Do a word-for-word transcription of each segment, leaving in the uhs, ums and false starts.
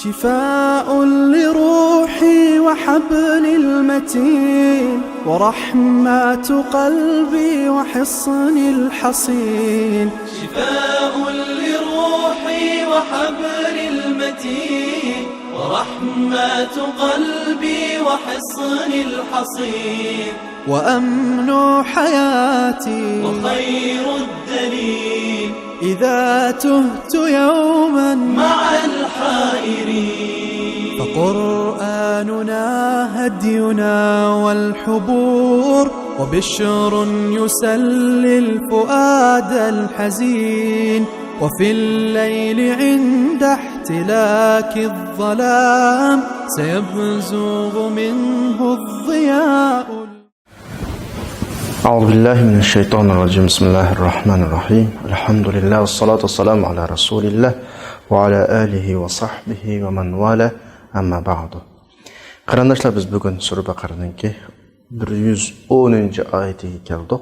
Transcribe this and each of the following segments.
شفاء لروحي وحبل المتين، ورحمة قلبي وحصن الحصين. شفاء لروحي وحبل المتين، ورحمة قلبي وحصن الحصين. وأمن حياتي وخير الدليل، إذا تهت يوما مع الحائرين. فقرآننا هدينا والحبور، وبشر يسلي الفؤاد الحزين. وفي الليل عند احتلاك الظلام، سيبزغ منه الضياء. أعوذ بالله من الشيطان الرجيم. بسم الله الرحمن الرحيم. الحمد لله والصلاة والسلام على رسول الله وعلى آله وصحبه ومن والاه. أما بعد. قېرىنداشلار، بىز بۈگۈن سۈرە بەقەرىنىڭكى بىر يۈز ئونىنچى ئايىتىگە كەلدۇق.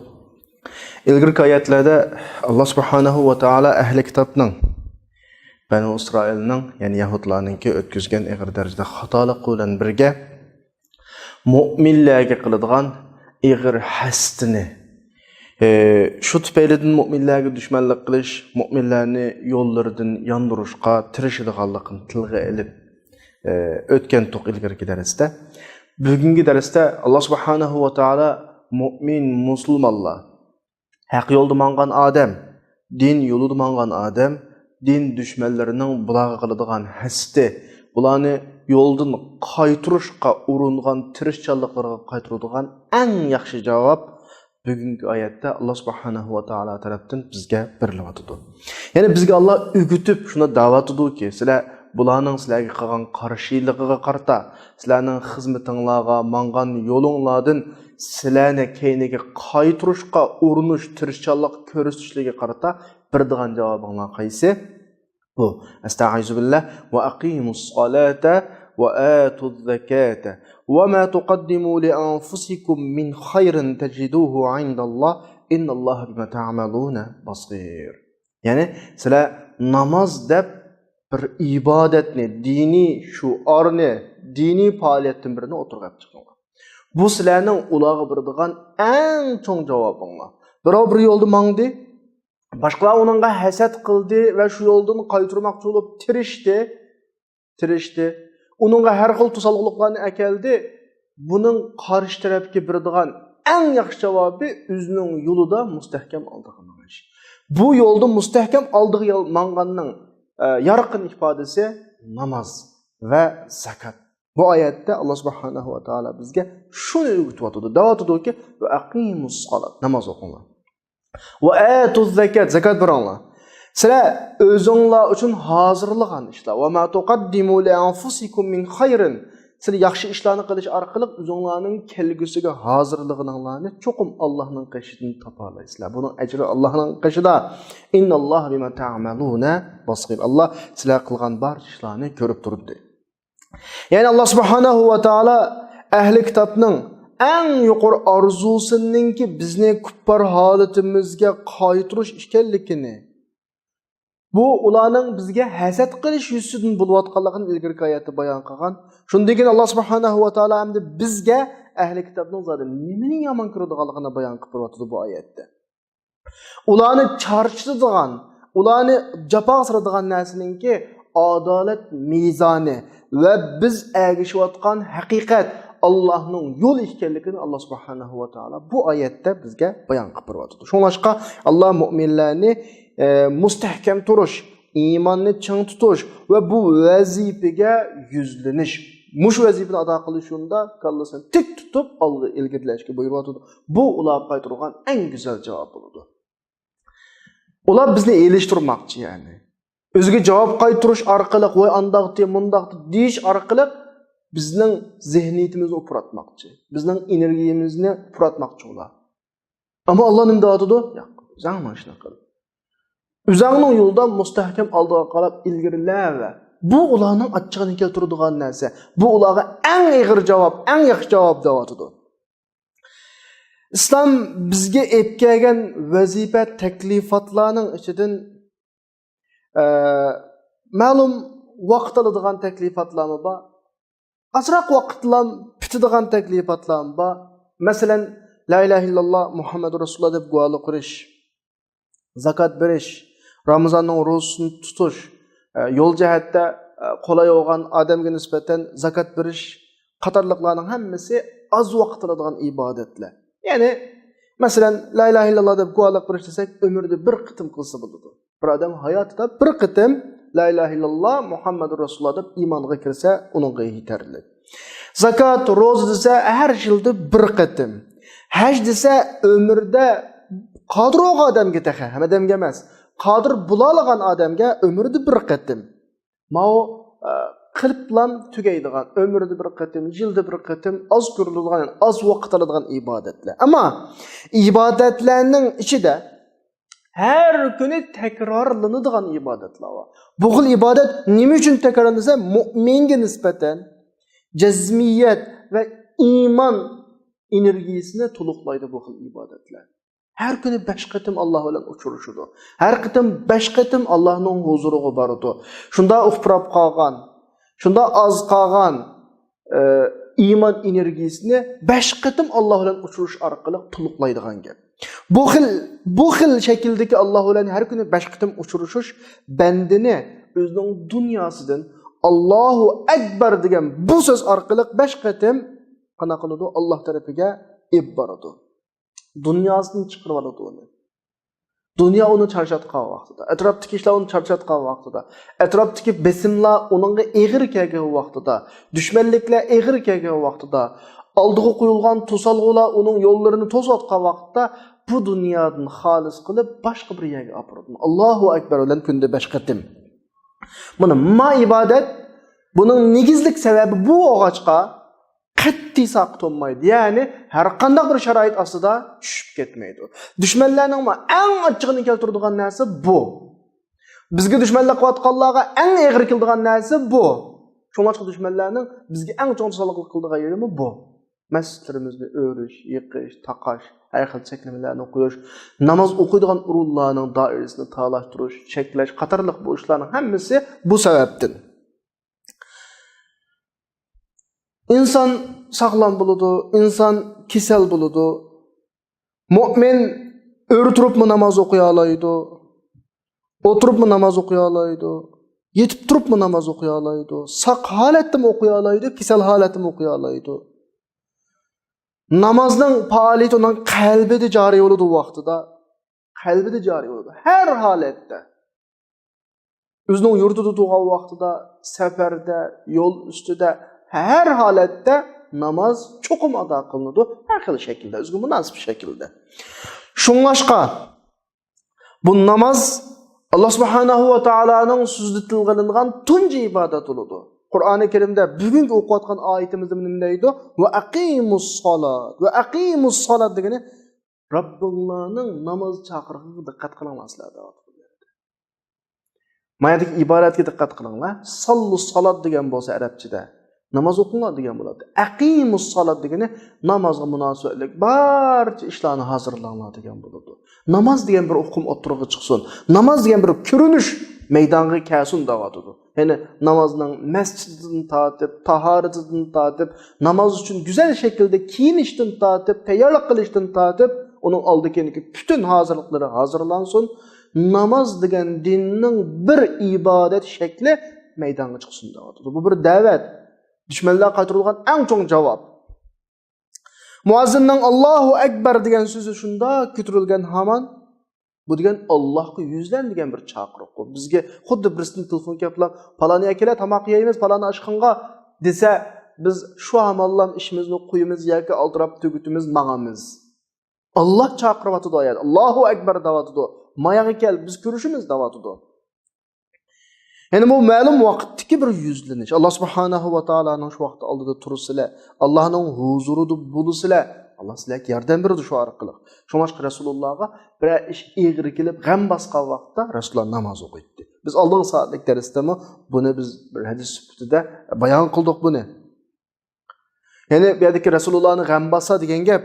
ئىلگىرىكى ئايەتلەردە ئاللا سۇبھانەھۇ ۋە تائالا ئەھلى كىتابنىڭ، بەنۇ ئىسرائىلنىڭ، يەنى يەھۇدلارنىڭكى ئۆتكۈزگەن ئېغىر دەرىجىدە خاتالىقى بىلەن بىرگە، مۆمىنلەرگە قىلىدىغان ئېغىر ھەسىتىنى، ئى، شۇ تۈپەيلىدىن مۆمىنلەرگە دۈشمەنلىك قىلىش، مۆمىنلەرنى يوللىرىدىن ياندۇرۇشقا تىرىشىدىغانلىقىنى تىلغا ئېلىپ، ئى، ئۆتكەنتۇق ئىلگىرىكى دەرستە. بۈگۈنكى دەرستە ئاللا سۇبھانەھۇ ۋە تائالا مۆمىن مۇسۇلمانلار، ھەق يولدا ماڭغان ئادەم، دىن يولىدا ماڭغان ئادەم، دىن دۈشمەنلىرىنىڭ بۇلارغا قىلىدىغان ھەسىتى، بۇلارنى يولدىن قايتۇرۇشقا ئۇرۇنغان تىرىشچانلىقلىرىغا قايتۇرىدىغان ئەڭ ياخشى جاۋاب بۈگۈنكى ئايەتتە ئاللا سۇبھانەھۇ ۋە تائالا تەرەپتىن بىزگە بېرىلىۋاتىدۇ. يەنى بىزگە ئاللا ئۆگىتىپ شۇنى دەۋاتىدۇكى، سىلەر بۇلارنىڭ سىلەرگە قىلغان قارشىلىقىغا قارىتا، سىلەرنىڭ خىزمىتىڭلارغا، ماڭغان يولۇڭلاردىن سىلەرنى كەينىگە قايتۇرۇشقا ئۇرۇنۇش، تىرىشچانلىق كۆرسىتىشلىرىگە قارىتا بېرىدىغان جاۋابىڭلار قايسى؟ بۇ، ئەستەئىزۇ بىللا، ۋە ئەقىمۇس سالاتە ۋە ئاتۇز زاكاتە ۋە ما تۇقەددىمۇ لى ئەنفۇسىكۇم مىن خەيرىن تەجىدۇھۇ ئىندەللا، ئىننەللاھە بىما تەئمەلۇنە بەسىر. يەنى سىلەر ناماز دەپ بىر ئىبادەتنى، دىنىي شوئارنى، دىنىي پائالىيەتتىن بىرىنى ئوتتۇرىغا ئېلىپ چىقىڭلار. بۇ سىلەرنىڭ ئۇلارغا بېرىدىغان ئەڭ چوڭ جاۋابىڭلار. بىراۋ بىر يولدا ماڭدى، باشقىلار ئۇنىڭغا ھەسەت قىلدى ۋە شۇ يولدىن قايتۇرماقچى بولۇپ تىرىشتى، تىرىشتى. ئۇنىڭغا ھەر خىل توسالغۇلۇقلارنى ئەكەلدى. بۇنىڭ قارشى تەرەپكە بېرىدىغان ئەڭ ياخشى جاۋابى ئۆزىنىڭ يولىدا مۇستەھكەم ئالدىغا مېڭىش. بۇ يولدا مۇستەھكەم ئالدىغا يال-، ماڭغاننىڭ، ئە، يارقىن ئىپادىسى ناماز ۋە زاكات. بۇ ئايەتتە ئاللا سۇبھانەھۇ ۋە تائالا بىزگە شۇنى ئۆگىتىۋاتىدۇ. دەۋاتىدۇكى، ۋە ئەقىمۇس سالات، ناماز ئوقۇڭلار. ۋە ئاتۇز زاكات، زاكات بېرىڭلار. سىلەر ئۆزۈڭلار ئۈچۈن ھازىرلىغان ئىشلار. ۋە ما تۇقەددىمۇ لى ئەنفۇسىكۇم مىن خەيرىن. سىلەر ياخشى ئىشلارنى قىلىش ئارقىلىق ئۆزۈڭلارنىڭ كەلگۈسىگە ھازىرلىغىنىڭلارنى چوقۇم ئاللانىڭ قېشىدىن تاپالايسىلەر. بۇنىڭ ئەجرى ئاللانىڭ قېشىدا. ئىننەللاھە بىما تەئمەلۇنە بەسىر. ئاللا سىلەر قىلغان بارچە ئىشلارنى كۆرۈپ تۇرىدۇ. يەنى ئاللا سۇبھانەھۇ ۋە تائالا ئەھلى كىتابنىڭ ئەڭ يۇقىرى ئارزۇسىنىڭكى بىزنى كۇپپار ھالىتىمىزگە قايتۇرۇش ئىكەنلىكىنى، بۇ ئۇلارنىڭ بىزگە ھەسەت قىلىش يۈزىسىدىن بولۇۋاتقانلىقىنى ئىلگىرىكى ئايەتتە بايان قىلغان. شۇندىن كېيىن ئاللا سۇبھانەھۇ ۋە تائالا ئەمدى بىزگە ئەھلى كىتابنىڭ زادى نېمىنى يامان كۆرىدىغانلىقىنى بايان قىلىپ بېرىۋاتىدۇ بۇ ئايەتتە. ئۇلارنى چارچىتىدىغان، ئۇلارنى جاپاغا سالىدىغان نەرسىنىڭكى ئادالەت مىزانى ۋە بىز ئەگىشىۋاتقان ھەقىقەت ئاللانىڭ يولى ئىكەنلىكىنى ئاللا سۇبھانەھۇ ۋە تائالا بۇ ئايەتتە بىزگە بايان قىلىپ بېرىۋاتىدۇ. شۇڭلاشقا ئاللا مۆمىنلەرنى، ئە، مۇستەھكەم تۇرۇش، ئىماننى چىڭ تۇتۇش ۋە بۇ ۋەزىپىگە يۈزلىنىش، مۇشۇ ۋەزىپىنى ئادا قىلىش يولىدا كاللىسىنى تىك تۇتۇپ ئالغا ئىلگىرىلەشكە بۇيرۇۋاتىدۇ. بۇ ئۇلارغا قايتۇرغان ئەڭ گۈزەل جاۋاب بولىدۇ. ئۇلار بىزنى ئېلىشتۇرماقچى، يەنى ئۆزىگە جاۋاب قايتۇرۇش ئارقىلىق، ۋاي ئانداقتى، مۇنداقتى دېيىش ئارقىلىق بىزنىڭ زېھنىيىتىمىزنى ئۇپراتماقچى، بىزنىڭ ئېنېرگىيىمىزنى ئۇپراتماقچى ئۇلار. ئەمما ئاللا نېمە دەۋاتىدۇ؟ ياق، ئۆزۈڭ مانا شۇنداق قىل. ئۆزۈڭنىڭ يولىدا مۇستەھكەم ئالدىغا قاراپ ئىلگىرىلە ۋە بۇ ئۇلارنىڭ ئاچچىقىنى كەلتۈرىدىغان نەرسە. بۇ ئۇلارغا ئەڭ ئېغىر جاۋاب، ئەڭ ياخشى جاۋاب دەۋاتىدۇ. ئىسلام بىزگە ئېلىپ كەلگەن ۋەزىپە، تەكلىپاتلارنىڭ ئىچىدىن، ئە، مەلۇم ۋاقىت ئالىدىغان تەكلىپاتلارمۇ بار. ئازراق ۋاقىتلا پۈتىدىغان تەكلىپاتلارمۇ بار. مەسىلەن، لا ئىلاھە ئىللاللا مۇھەممەدۇر رەسۇلۇللا دەپ گۇۋاھلىق بېرىش، زاكات بېرىش، رامىزاننىڭ روزىسىنى تۇتۇش، ئە، يول جەھەتتە، ئە، قولاي بولغان ئادەمگە نىسبەتەن زاكات بېرىش قاتارلىقلارنىڭ ھەممىسى ئاز ۋاقىت ئالىدىغان ئىبادەتلەر. يەنى، مەسىلەن، لا ئىلاھە ئىللاللا دەپ گۇۋاھلىق بېرىش دېسەك، ئۆمرىدە بىر قېتىم قىلسا بولىدۇ. بىر ئادەم ھاياتىدا بىر قېتىم لا ئىلاھە ئىللاللا مۇھەممەدۇر رەسۇلۇللا دەپ ئىمانغا كىرسە، ئۇنىڭغا يېتەرلىك. زاكات، روزا دېسە، ھەر يىلدا بىر قېتىم. ھەج دېسە، ئۆمرىدە قادىر بولغان ئادەمگە تېخى، ھەممە ئادەمگە ئەمەس، قادىر بولالىغان ئادەمگە ئۆمرىدە بىر قېتىم. ماۋۇ، ئە، قىلىپلام تۈگەيدىغان، ئۆمرىدە بىر قېتىم، يىلدا بىر قېتىم، ئاز كۆرۈلىدىغان، ئاز ۋاقىت ئالىدىغان ئىبادەتلەر. ئەمما ئىبادەتلەرنىڭ ئىچىدە ھەر كۈنى تەكرارلىنىدىغان ئىبادەتلەر بار. بۇ خىل ئىبادەت نېمە ئۈچۈن تەكرارلىنىدۇ دېسە، مۇئمىنگە نىسبەتەن جەزمىيەت ۋە ئىمان ئېنېرگىيىسىنى تولۇقلايدۇ بۇ خىل ئىبادەتلەر. ھەر كۈنى بەش قېتىم ئاللا بىلەن ئۇچرىشىدۇ. ھەر قېتىم بەش قېتىم ئاللانىڭ ھۇزۇرىغا بارىدۇ. شۇنداق ئۇپراپ قالغان، شۇنداق ئاز قالغان، ئە، ئىمان ئېنېرگىيىسىنى بەش قېتىم ئاللا بىلەن ئۇچرىشىش ئارقىلىق تولۇقلايدىغان گەپ. بۇ خىل، بۇ خىل شەكىلدىكى ئاللا بىلەن ھەر كۈنى بەش قېتىم ئۇچرىشىش بەندىنى ئۆزىنىڭ دۇنياسىدىن ئاللاھۇ ئەكبەر دېگەن بۇ سۆز ئارقىلىق بەش قېتىم قانداق قىلىدۇ؟ ئاللا تەرىپىگە ئېلىپ بارىدۇ. دۇنياسىدىن چىقىرىۋالىدۇ ئۇنى. دۇنيا ئۇنى چارچاتقان ۋاقتىدا، ئەتراپتىكى ئىشلار ئۇنى چارچاتقان ۋاقتىدا، ئەتراپتىكى بېسىملار ئۇنىڭغا ئېغىر كەلگەن ۋاقتىدا، دۈشمەنلىكلەر ئېغىر كەلگەن ۋاقتىدا، ئالدىغا قويۇلغان توسالغۇلار ئۇنىڭ يوللىرىنى توسۇۋاتقان ۋاقىتتا، بۇ دۇنيادىن خالىس قىلىپ، باشقا بىر يەرگە ئاپىرىدۇ. ئاللاھۇ ئەكبەر بىلەن كۈندە بەش قېتىم. مانا، ما ئىبادەت، بۇنىڭ نېگىزلىك سەۋەبى بۇ بولغاچقا، قەتئىي ساقىت بولمايدۇ. يەنى ھەر قانداق بىر شارائىت ئاستىدا چۈشۈپ كەتمەيدۇ. دۈشمەنلەرنىڭمۇ ئەڭ ئاچچىقىنى كەلتۈرىدىغان نەرسە بۇ. بىزگە دۈشمەنلىك قىلىۋاتقانلارغا ئەڭ ئېغىر كېلىدىغان نەرسە بۇ. شۇڭلاشقا دۈشمەنلەرنىڭ بىزگە ئەڭ چوڭ توسالغۇلۇق قىلىدىغان يېرىمۇ بۇ. مەسچىتلىرىمىزنى ئۆرۈش، يىقىش، تاقاش، ھەر خىل چەكلىمىلەرنى قويۇش، ناماز ئوقۇيدىغان ئورۇنلارنىڭ دائىرىسىنى تارلاشتۇرۇش، چەكلەش قاتارلىق بۇ ئىشلارنىڭ ھەممىسى بۇ سەۋەبتىن. ئىنسان ساغلام بولىدۇ، ئىنسان كېسەل بولىدۇ. مۆمىن ئۆرە تۇرۇپمۇ ناماز ئوقۇيالايدۇ، ئولتۇرۇپمۇ ناماز ئوقۇيالايدۇ، يېتىپ تۇرۇپمۇ ناماز ئوقۇيالايدۇ، ساق ھالەتتىمۇ ئوقۇيالايدۇ، كېسەل ھالەتتىمۇ ئوقۇيالايدۇ. نامازنىڭ پائالىيىتى ئۇنىڭ قەلبىدە جارى بولىدۇ ۋاقتىدا. قەلبىدە جارى بولىدۇ. ھەر ھالەتتە. ئۆزىنىڭ يۇرتىدا تۇرغان ۋاقتىدا، سەپەردە، يول ئۈستىدە، ھەر ھالەتتە ناماز چوقۇم ئادا قىلىنىدۇ. ھەر خىل شەكىلدە، ئۆزىگە مۇناسىپ شەكىلدە. شۇڭلاشقا، بۇ ناماز ئاللا سۇبھانەھۇ ۋە تائالانىڭ سۆزىدە تىلغا ئېلىنغان تۇنجى ئىبادەت بولىدۇ. قۇرئانى كەرىمدە بۈگۈنكى ئوقۇۋاتقان ئايىتىمىزدە نېمە دەيدۇ؟ ۋە ئەقىمۇس سالات. ۋە ئەقىمۇس سالات دېگىنى رەببىڭلارنىڭ ناماز چاقىرىقىغا دىققەت قىلىڭلار سىلەر دەۋاتىدۇ. مايادىكى ئىبارەتكە دىققەت قىلىڭلار. ساللۇ سالات دېگەن بولسا ئەرەبچىدە، ناماز ئوقۇڭلار دېگەن بولىدۇ. ئەقىمۇس سالات دېگىنى نامازغا مۇناسىۋەتلىك بارچە ئىشلارنى ھازىرلاڭلار دېگەن بولىدۇ. ناماز دېگەن بىر ئۇقۇم ئوتتۇرىغا چىقسۇن. ناماز دېگەن بىر كۆرۈنۈش مەيدانغا كەلسۇن دەۋاتىدۇ. يەنى نامازنىڭ مەسچىتىدىن تارتىپ، تاھارىتىدىن تارتىپ، ناماز ئۈچۈن گۈزەل شەكىلدە كىيىنىشتىن تارتىپ، تەييارلىق قىلىشتىن تارتىپ، ئۇنىڭ ئالدى كېيىنىدىكى پۈتۈن ھازىرلىقلىرى ھازىرلانسۇن. ناماز دېگەن دىننىڭ بىر ئىبادەت شەكلى مەيدانغا چىقسۇن دەۋاتىدۇ. بۇ بىر دەۋەت. دۈشمەنلەر قايتۇرۇلغان ئەڭ چوڭ جاۋاب. مۇئەززىننىڭ «ئاللاھۇ ئەكبەر» دېگەن سۆزى شۇنداق كۆتۈرۈلگەن ھامان، بۇ دېگەن «ئاللاھقا يۈزلەن» دېگەن بىر چاقىرىق. بۇ بىزگە خۇددى بىرسىدىن تېلېفون كېلىپلا، «پالان يەرگە كېلە، تاماق يەيمىز، پالان ئاشخانىغا» دېسە، بىز شۇ ھامانلام ئىشىمىزنى قويىمىز ياكى ئالدىراپ تۈگىتىمىز، ماڭىمىز. ئاللا چاقىرىۋاتىدۇ ئايەت. «ئاللاھۇ ئەكبەر» دەۋاتىدۇ. «ماياغا كەل، بىز كۆرۈشىمىز» دەۋاتىدۇ. يەنى بۇ مەلۇم ۋاقىتتىكى بىر يۈزلىنىش. ئاللا سۇبھانەھۇ ۋە تائالانىڭ شۇ ۋاقىتتا ئالدىدا تۇرىسىلەر، ئاللانىڭ ھۇزۇرىدا بولىسىلەر. ئاللا سىلەرگە ياردەم بېرىدۇ شۇ ئارقىلىق. شۇڭلاشقا رەسۇلۇللاغا بىرەر ئىش ئېغىر كېلىپ، غەم باسقان ۋاقىتتا رەسۇلۇللا ناماز ئوقۇيتتى. بىز ئالدىنقى سائەتلىك دەرستىمۇ بۇنى بىز بىر ھەدىس سۈپىتىدە بايان قىلدۇق بۇنى. يەنى بۇ يەردىكى رەسۇلۇللانى غەم باسا دېگەن گەپ،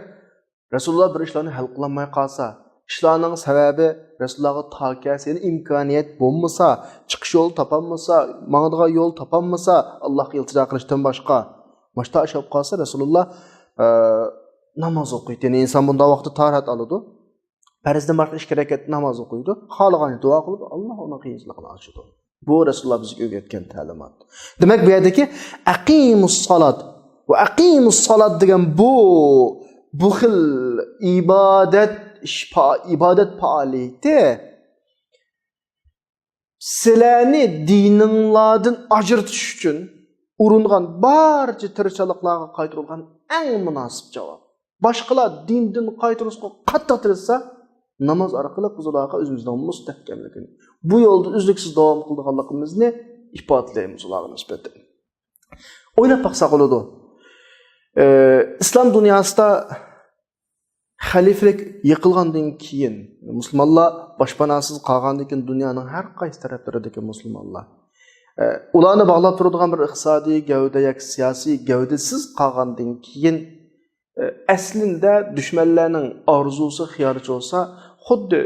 رەسۇلۇللا بىر ئىشلارنى ھەل قىلالماي قالسا، ئىشلارنىڭ سەۋەبى رەسۇلۇللاھقا تاكەسى، يەنى ئىمكانىيەت بولمىسا، چىقىش يولى تاپالمىسا، ماڭىدىغان يول تاپالمىسا، ئاللاھقا ئىلتىجا قىلىشتىن باشقا. مۇشۇنداق ئىش بولۇپ قالسا، رەسۇلۇللاھ، ئە، ناماز ئوقۇيدۇ. يەنى ئىنسان بۇنداق ۋاقىتتا تاھارەت ئالىدۇ. پەرزدىن باشقا ئىككى رەكەت ناماز ئوقۇيدۇ. خالىغانچە دۇئا قىلىدۇ. ئاللاھ ئۇنىڭ قىيىنچىلىقىنى ئاچىدۇ. بۇ رەسۇلۇللاھ بىزگە ئۆگەتكەن تەلىمات. دېمەك، بۇ يەردىكى «ئەقىمۇس سالات» ۋە «ئەقىمۇس سالات» دېگەن بۇ، بۇ خىل ئىبادەت، ئىش پا-، ئىبادەت پائالىيىتى سىلەرنى دىنىڭلاردىن ئاجرىتىش ئۈچۈن ئۇرۇنغان بارچە تىرىشچانلىقلارغا قايتۇرۇلغان ئەڭ مۇناسىپ جاۋاب. باشقىلار دىندىن قايتۇرۇشقا قاتتىق تىرىشسا، ناماز ئارقىلىق بىز ئۇلارغا ئۆزىمىزنىڭ مۇستەھكەملىكىنى، بۇ يولدا ئۈزلۈكسىز داۋام قىلىدىغانلىقىمىزنى ئىپادىلەيمىز ئۇلارغا نىسبەتەن. ئويلاپ باقساق بولىدۇ. ئى، ئىسلام دۇنياسىدا خەلىپىلىك يىقىلغاندىن كېيىن، مۇسۇلمانلار باشپاناسىز قالغاندىن كېيىن، دۇنيانىڭ ھەر قايسى تەرەپلىرىدىكى مۇسۇلمانلار، ئە، ئۇلارنى باغلاپ تۇرىدىغان بىر ئىقتىسادىي گەۋدە ياكى سىياسىي گەۋدىسىز قالغاندىن كېيىن، ئە، ئەسلىندە دۈشمەنلەرنىڭ ئارزۇسى، خىيالىچە بولسا، خۇددى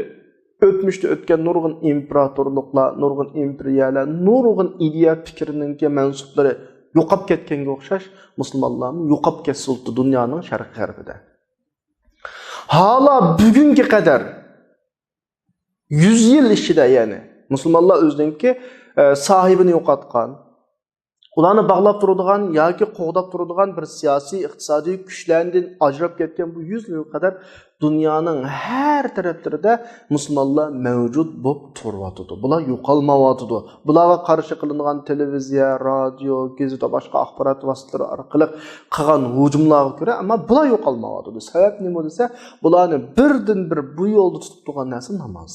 ئۆتمۈشتە ئۆتكەن نۇرغۇن ئىمپېراتورلۇقلار، نۇرغۇن ئىمپېرىيەلەر، نۇرغۇن ئىدىيە پىكىرنىڭكى مەنسۇپلىرى يوقاپ كەتكەنگە ئوخشاش، مۇسۇلمانلارمۇ يوقاپ كەتسە بولۇپتۇ دۇنيانىڭ شەرقىي غەربىدە. ھالا بۈگۈنگە قەدەر، يۈز يىل ئىچىدە، يەنى، مۇسۇلمانلار ئۆزىنىڭكى، ئە، ساھىبىنى يوقاتقان، ئۇلارنى باغلاپ تۇرىدىغان ياكى قوغداپ تۇرىدىغان بىر سىياسىي، ئىقتىسادىي كۈچلەردىن ئاجراپ كەتكەن بۇ يۈز يىلغا قەدەر دۇنيانىڭ ھەر تەرەپلىرىدە مۇسۇلمانلار مەۋجۇت بولۇپ تۇرۇۋاتىدۇ. بۇلار يوقالمايۋاتىدۇ. بۇلارغا قارشى قىلىنغان تېلېۋىزىيە، رادىيو، گېزىت ۋە باشقا ئاخبارات ۋاسىتىلىرى ئارقىلىق قىلغان ھۇجۇملارغا كۆرە، ئەمما بۇلار يوقالمايۋاتىدۇ. سەۋەب نېمە دېسە، بۇلارنى بىردىنبىر بۇ يولدا تۇتۇپ تۇرغان نەرسە ناماز.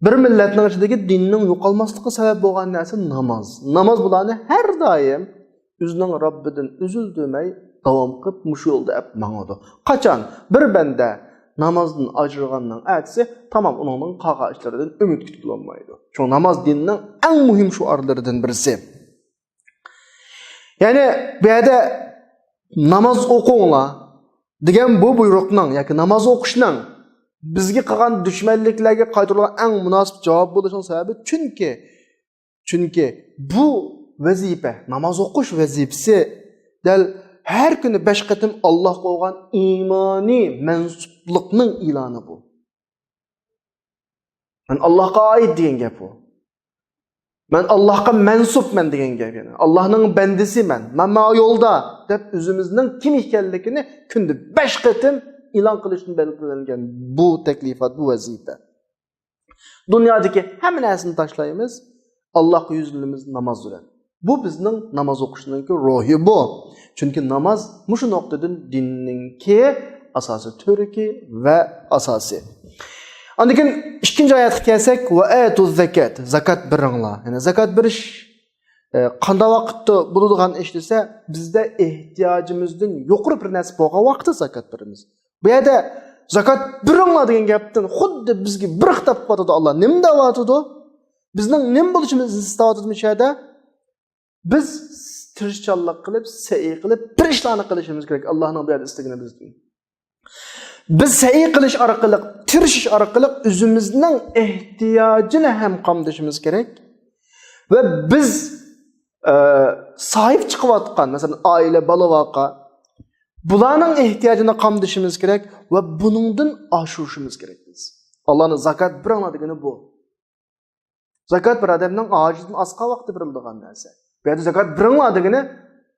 بىر مىللەتنىڭ ئىچىدىكى دىننىڭ يوقالماسلىقىغا سەۋەب بولغان نەرسە ناماز. ناماز بۇلارنى ھەر دائىم ئۆزىنىڭ رەببىدىن ئۈزۈلدۈرمەي داۋام قىلىپ مۇشۇ يولدا ئەپ ماڭىدۇ. قاچان بىر بەندە نامازدىن ئاجرىغاننىڭ ئەتىسى تامام ئۇنىڭدىن قالغان ئىشلىرىدىن ئۈمىد كۈتكىلى بولمايدۇ. شۇڭا ناماز دىننىڭ ئەڭ مۇھىم شوئارلىرىدىن بىرسى. يەنى بۇ يەردە «ناماز ئوقۇڭلار» دېگەن بۇ بۇيرۇقنىڭ ياكى ناماز ئوقۇشنىڭ بىزگە قىلغان دۈشمەنلىكلەرگە قايتۇرۇلغان ئەڭ مۇناسىپ جاۋاب بولۇشىنىڭ سەۋەبى، چۈنكى، چۈنكى بۇ ۋەزىپە، ناماز ئوقۇش ۋەزىپىسى دەل ھەر كۈنى بەش قېتىم ئاللاھقا بولغان ئىمانىي مەنسۇپلۇقنىڭ ئېلانى بۇ. مەن ئاللاھقا ئائىت دېگەن گەپ ئۇ. مەن ئاللاھقا مەنسۇپمەن دېگەن گەپ، يەنى ئاللاھنىڭ بەندىسى مەن، مەن ماۋۇ يولدا دەپ ئۆزىمىزنىڭ كىم ئىكەنلىكىنى كۈندە بەش قېتىم ئېلان قىلىشتىن بەلگىلەنگەن بۇ تەكلىپات، بۇ ۋەزىپە. دۇنيادىكى ھەممە نەرسىنى تاشلايمىز، ئاللاھقا يۈزلىنىمىز ناماز بىلەن. بۇ بىزنىڭ ناماز ئوقۇشنىڭكى روھى بۇ. چۈنكى ناماز مۇشۇ نۇقتىدىن دىننىڭكى ئاساسىي تۈۋرۈكى ۋە ئاساسى. ئاندىن كېيىن ئىككىنچى ئايەتكە كەلسەك، «ۋە ئەتۇز زەكات»، زاكات بېرىڭلار. يەنى زاكات بېرىش، ئە، قانداق ۋاقىتتا بولىدىغان ئىش دېسە، بىزدە ئېھتىياجىمىزدىن يۇقىرى بىر نەرسە بولغان ۋاقىتتا زاكات بېرىمىز. بۇ يەردە «زاكات بېرىڭلار» دېگەن گەپتىن خۇددى بىزگە بىر خىتاب قىلىۋاتىدۇ. ئاللا نېمە دەۋاتىدۇ؟ بىزنىڭ نېمە بولۇشىمىزنى ئىستەۋاتىدۇ مۇشۇ يەردە؟ بىز تىرىشچانلىق قىلىپ، سەئي قىلىپ، بىر ئىشلارنى قىلىشىمىز كېرەك. ئاللانىڭ بۇ يەردە ئىستىگىنى بىزدىن. بىز سەئي قىلىش ئارقىلىق، تىرىشىش ئارقىلىق ئۆزىمىزنىڭ ئېھتىياجىنى ھەم قامدىشىمىز كېرەك. ۋە بىز، ئە، ساھىب چىقىۋاتقان، مەسىلەن، ئائىلە، بالا-ۋاقا، بۇلارنىڭ ئېھتىياجىنى قامدىشىمىز كېرەك ۋە بۇنىڭدىن ئاشۇرۇشىمىز كېرەك بىز. ئاللانىڭ «زاكات بېرىڭلار» دېگىنى بۇ. زاكات بىر ئادەمنىڭ ھاجىتىدىن ئاسقان ۋاقتىدا بېرىلىدىغان نەرسە. بۇ يەردە «زاكات بېرىڭلار» دېگىنى،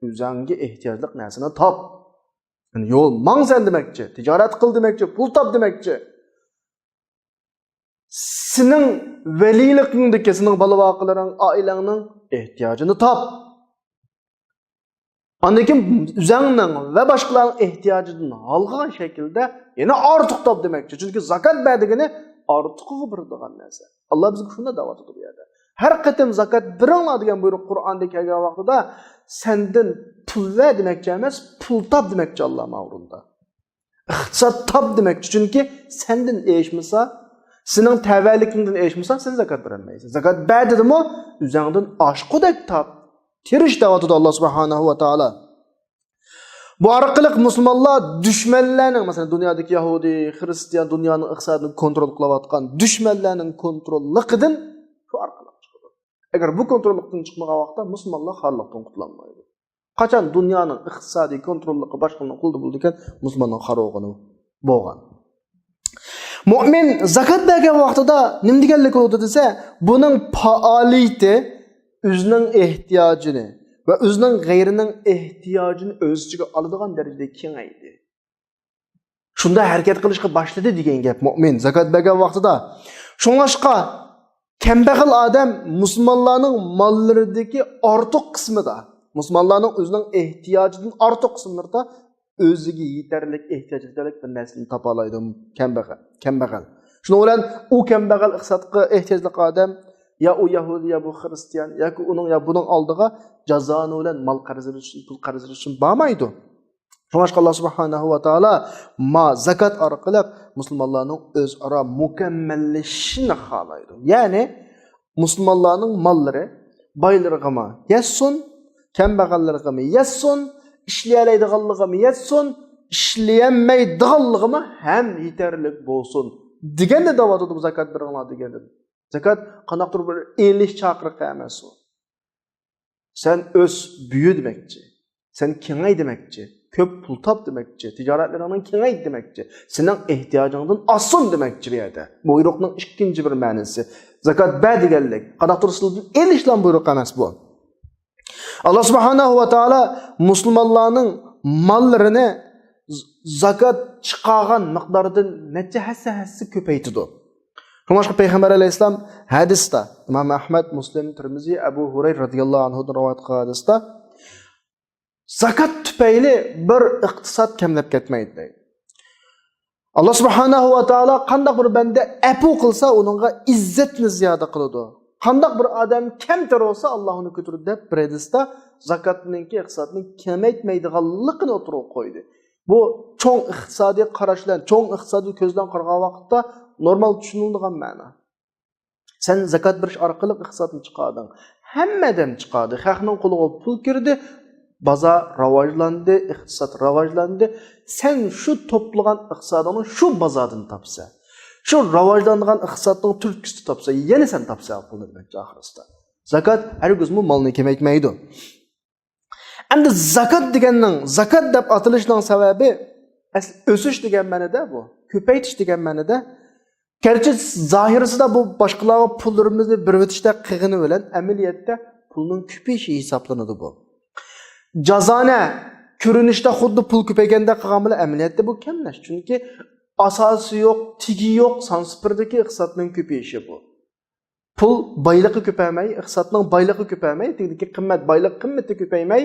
ئۆزۈڭگە ئېھتىياجلىق نەرسىنى تاپ. يەنى يول ماڭ سەن دېمەكچى، تىجارەت قىل دېمەكچى، پۇل تاپ دېمەكچى. سېنىڭ ۋەلىلىكىڭدىكى، سېنىڭ بالا-ۋاقىلىرىڭ، ئائىلەڭنىڭ ئېھتىياجىنى تاپ. ئاندىن كېيىن ئۆزۈڭنىڭ ۋە باشقىلارنىڭ ئېھتىياجىدىن ھالقىغان شەكىلدە يەنە ئارتۇق تاپ دېمەكچى. چۈنكى زاكات بەر دېگىنى ئارتۇقىغا بېرىدىغان نەرسە. ئاللا بىزگە شۇنداق دەۋاتىدۇ بۇ يەردە. ھەر قېتىم «زاكات بېرىڭلار» دېگەن بۇيرۇق قۇرئاندا كەلگەن ۋاقتىدا سەندىن پۇل بەر دېمەكچى ئەمەس، پۇل تاپ دېمەكچى ئاللا ماۋۇ ئورۇندا. ئىقتىساد تاپ دېمەكچى، چۈنكى سەندىن ئېشمىسا، سېنىڭ تەۋەلىكىڭدىن ئېشمىسا، سەن زاكات بېرەلمەيسەن. زاكات بەر دېدىمۇ، ئۆزۈڭدىن ئاشقۇدەك تاپ، تىرىش دەۋاتىدۇ ئاللا سۇبھانەھۇ ۋە تائالا. بۇ ئارقىلىق مۇسۇلمانلار دۈشمەنلەرنىڭ، مەسىلەن، دۇنيادىكى يەھۇدىي، خىرىستىيان، دۇنيانىڭ ئىقتىسادىنى كونترول قىلىۋاتقان دۈشمەنلەرنىڭ كونتروللۇقىدىن شۇ ئارقىلىق چىقىدۇ. ئەگەر بۇ كونتروللۇقتىن چىقمىغان ۋاقىتتا مۇسۇلمانلار خارلىقتىن قۇتۇلالمايدۇ. قاچان دۇنيانىڭ ئىقتىسادىي كونتروللۇقى باشقىلارنىڭ قولىدا بولىدىكەن، مۇسۇلماننىڭ خار بولغىنى بولغان. مۇئمىن زاكات بەرگەن ۋاقتىدا نېمە دېگەنلىك بولىدۇ دېسە، بۇنىڭ پائالىيىتى ئۆزىنىڭ ئېھتىياجىنى ۋە ئۆزىنىڭ غەيرىنىڭ ئېھتىياجىنى ئۆز ئىچىگە ئالىدىغان دەرىجىدە كېڭەيدى. شۇنداق ھەرىكەت قىلىشقا باشلىدى دېگەن گەپ مۇئمىن زاكات بەرگەن ۋاقتىدا. شۇڭلاشقا كەمبەغەل ئادەم مۇسۇلمانلارنىڭ ماللىرىدىكى ئارتۇق قىسمىدا، مۇسۇلمانلارنىڭ ئۆزىنىڭ ئېھتىياجىدىن ئارتۇق قىسىملىرىدا ئۆزىگە يېتەرلىك، ئېھتىياج يېتەرلىك بىر نەرسىنى تاپالايدۇ. كەمبەغەل، كەمبەغەل. شۇنىڭ بىلەن ئۇ كەمبەغەل ئىقتىسادقا ئېھتىياجلىق ئادەم يا ئۇ يەھۇدىي، يا بۇ خىرىستىيان، ياكى ئۇنىڭ، يا بۇنىڭ ئالدىغا جازانە بىلەن مال قەرز بېرىش ئۈچۈن، پۇل قەرز بېرىش ئۈچۈن بارمايدۇ. شۇڭلاشقا ئاللا سۇبھانەھۇ ۋە تائالا ما زاكات ئارقىلىق مۇسۇلمانلارنىڭ ئۆزئارا مۇكەممەللىشىشىنى خالايدۇ. يەنى مۇسۇلمانلارنىڭ ماللىرى بايلىرىغىمۇ يەتسۇن، كەمبەغەللىرىغىمۇ يەتسۇن، ئىشلىيەلەيدىغانلىرىغىمۇ يەتسۇن، ئىشلىيەلمەيدىغانلىرىغىمۇ ھەم يېتەرلىك بولسۇن دېگەندە دەۋاتىدۇ، بۇ زاكات بېرىڭلار دېگەندە. زاكات قانداقتۇر بىر ئېلىش چاقىرىقى ئەمەس ئۇ. سەن ئۆس، بۈيۈ دېمەكچى. سەن كېڭەي دېمەكچى. كۆپ پۇل تاپ دېمەكچى. تىجارەتلىرىڭنى كېڭەيت دېمەكچى. سېنىڭ ئېھتىياجىڭدىن ئاشسۇن دېمەكچى بۇ يەردە. بۇيرۇقنىڭ ئىككىنچى بىر مەنىسى. زاكات بەر دېگەنلىك. قانداقتۇر سىلىدىن ئېلىشلا بۇيرۇق ئەمەس بۇ. ئاللا سۇبھانەھۇ ۋە تائالا مۇسۇلمانلارنىڭ ماللىرىنى ز-، زاكات چىقارغان مىقداردىن نەچچە ھەسسە ھەسسە كۆپەيتىدۇ. شۇڭلاشقا پەيغەمبەر ئەلەيھىسسالام ھەدىستە، ئىمام ئەھمەد، مۇسلىم، تىرمىزى، ئەبۇ ھۇرەيرە رەزىياللاھۇ ئەنھۇدىن رىۋايەت قىلغان ھەدىستە، زاكات تۈپەيلى بىر ئىقتىساد كەملەپ كەتمەيدۇ دەيدۇ. ئاللا سۇبھانەھۇ ۋە تائالا قانداق بىر بەندە ئەپۇ قىلسا، ئۇنىڭغا ئىززەتنى زىيادە قىلىدۇ. قانداق بىر ئادەم كەمتەر بولسا، ئاللا ئۇنى كۆتۈرىدۇ دەپ بىر ھەدىستە زاكاتنىڭكى ئىقتىسادنى كېمەيتمەيدىغانلىقىنى ئوتتۇرىغا قويدى. بۇ چوڭ ئىقتىسادىي قاراش بىلەن، چوڭ ئىقتىسادىي كۆز بىلەن قارىغان ۋاقىتتا نورمال چۈشىنىلىدىغان مەنا. سەن زاكات بېرىش ئارقىلىق ئىقتىسادنى چىقاردىڭ. ھەممە ئادەم چىقاردى. خەقنىڭ قولىغا پۇل كىردى. بازار راۋاجلاندى، ئىقتىساد راۋاجلاندى. سەن شۇ توپلىغان ئىقتىسادىڭنى شۇ بازاردىن تاپسەن. شۇ راۋاجلانغان ئىقتىسادنىڭ تۈرتكىسىدە تاپسەن، يەنە سەن تاپسەن پۇلنى دېمەكچى ئاخىرسىدا. زاكات ھەرگىزمۇ مالنى كېمەيتمەيدۇ. ئەمدى زاكات دېگەننىڭ، زاكات دەپ ئاتىلىشنىڭ سەۋەبى، ئەسلى ئۆسۈش دېگەن مەنىدە بۇ، كۆپەيتىش دېگەن مەنىدە. گەرچە زاھىرسىدا بۇ باشقىلارغا پۇللىرىمىزنى بېرىۋېتىشتەك قىلغىنى بىلەن، ئەمەلىيەتتە پۇلنىڭ كۆپىيىشى ھېسابلىنىدۇ بۇ. جازانە كۆرۈنۈشتە خۇددى پۇل كۆپەيگەندەك قىلغان بىلەن، ئەمەلىيەتتە بۇ كەملەش. چۈنكى ئاساسى يوق، تېگى يوق سان سىپىرىدىكى ئىقتىسادنىڭ كۆپىيىشى بۇ. پۇل بايلىقى كۆپەيمەي، ئىقتىسادنىڭ بايلىقى كۆپەيمەي، تېگىدىكى قىممەت، بايلىق قىممىتى كۆپەيمەي،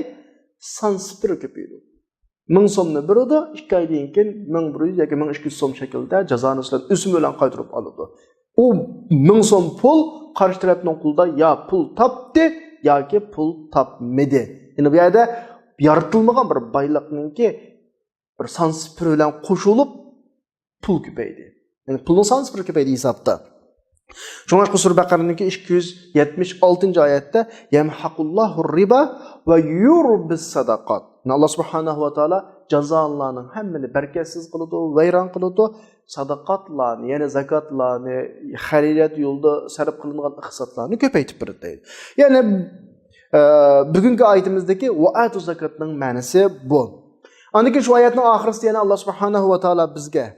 سان سىپىرى كۆپىيىدۇ. مىڭ سومنى بېرىدۇ، ئىككى ئايدىن كېيىن مىڭ بىر يۈز ياكى مىڭ ئىككى يۈز سوم شەكلىدە جازانە بىلەن ئۆسۈم بىلەن قايتۇرۇپ ئالىدۇ. ئۇ مىڭ سوم پۇل قارشى تەرەپنىڭ قولىدا يا پۇل تاپتى، ياكى پۇل تاپمىدى. يەنى بۇ يەردە يارىتىلمىغان بىر بايلىقنىڭكى بىر سان سىپىرى بىلەن قوشۇلۇپ پۇل كۆپەيدى. يەنى پۇلنىڭ سان سىپىرى كۆپەيدى ھېسابتا. شۇڭلاشقا سۈرە بەقەرىنىڭكى ئىككى يۈز يەتمىش ئالتىنچى ئايەتتە، يەمھەقۇللاھۇر رىبا ۋە يۇربىس سەدەقات. يەنى ئاللا سۇبھانەھۇ ۋە تائالا جازانىلارنىڭ ھەممىنى بەرىكەتسىز قىلىدۇ، ۋەيران قىلىدۇ. ساداقاتلارنى، يەنى زاكاتلارنى، خەيرىيەت يولىدا سەرپ قىلىنغان ئىقتىسادلارنى كۆپەيتىپ بېرىدۇ دەيدۇ. يەنى، ئە، بۈگۈنكى ئايىتىمىزدىكى ۋە ئاتۇ زاكاتنىڭ مەنىسى بۇ. ئاندىن كېيىن شۇ ئايەتنىڭ ئاخىرىسىدا يەنە ئاللا سۇبھانەھۇ ۋە تائالا بىزگە،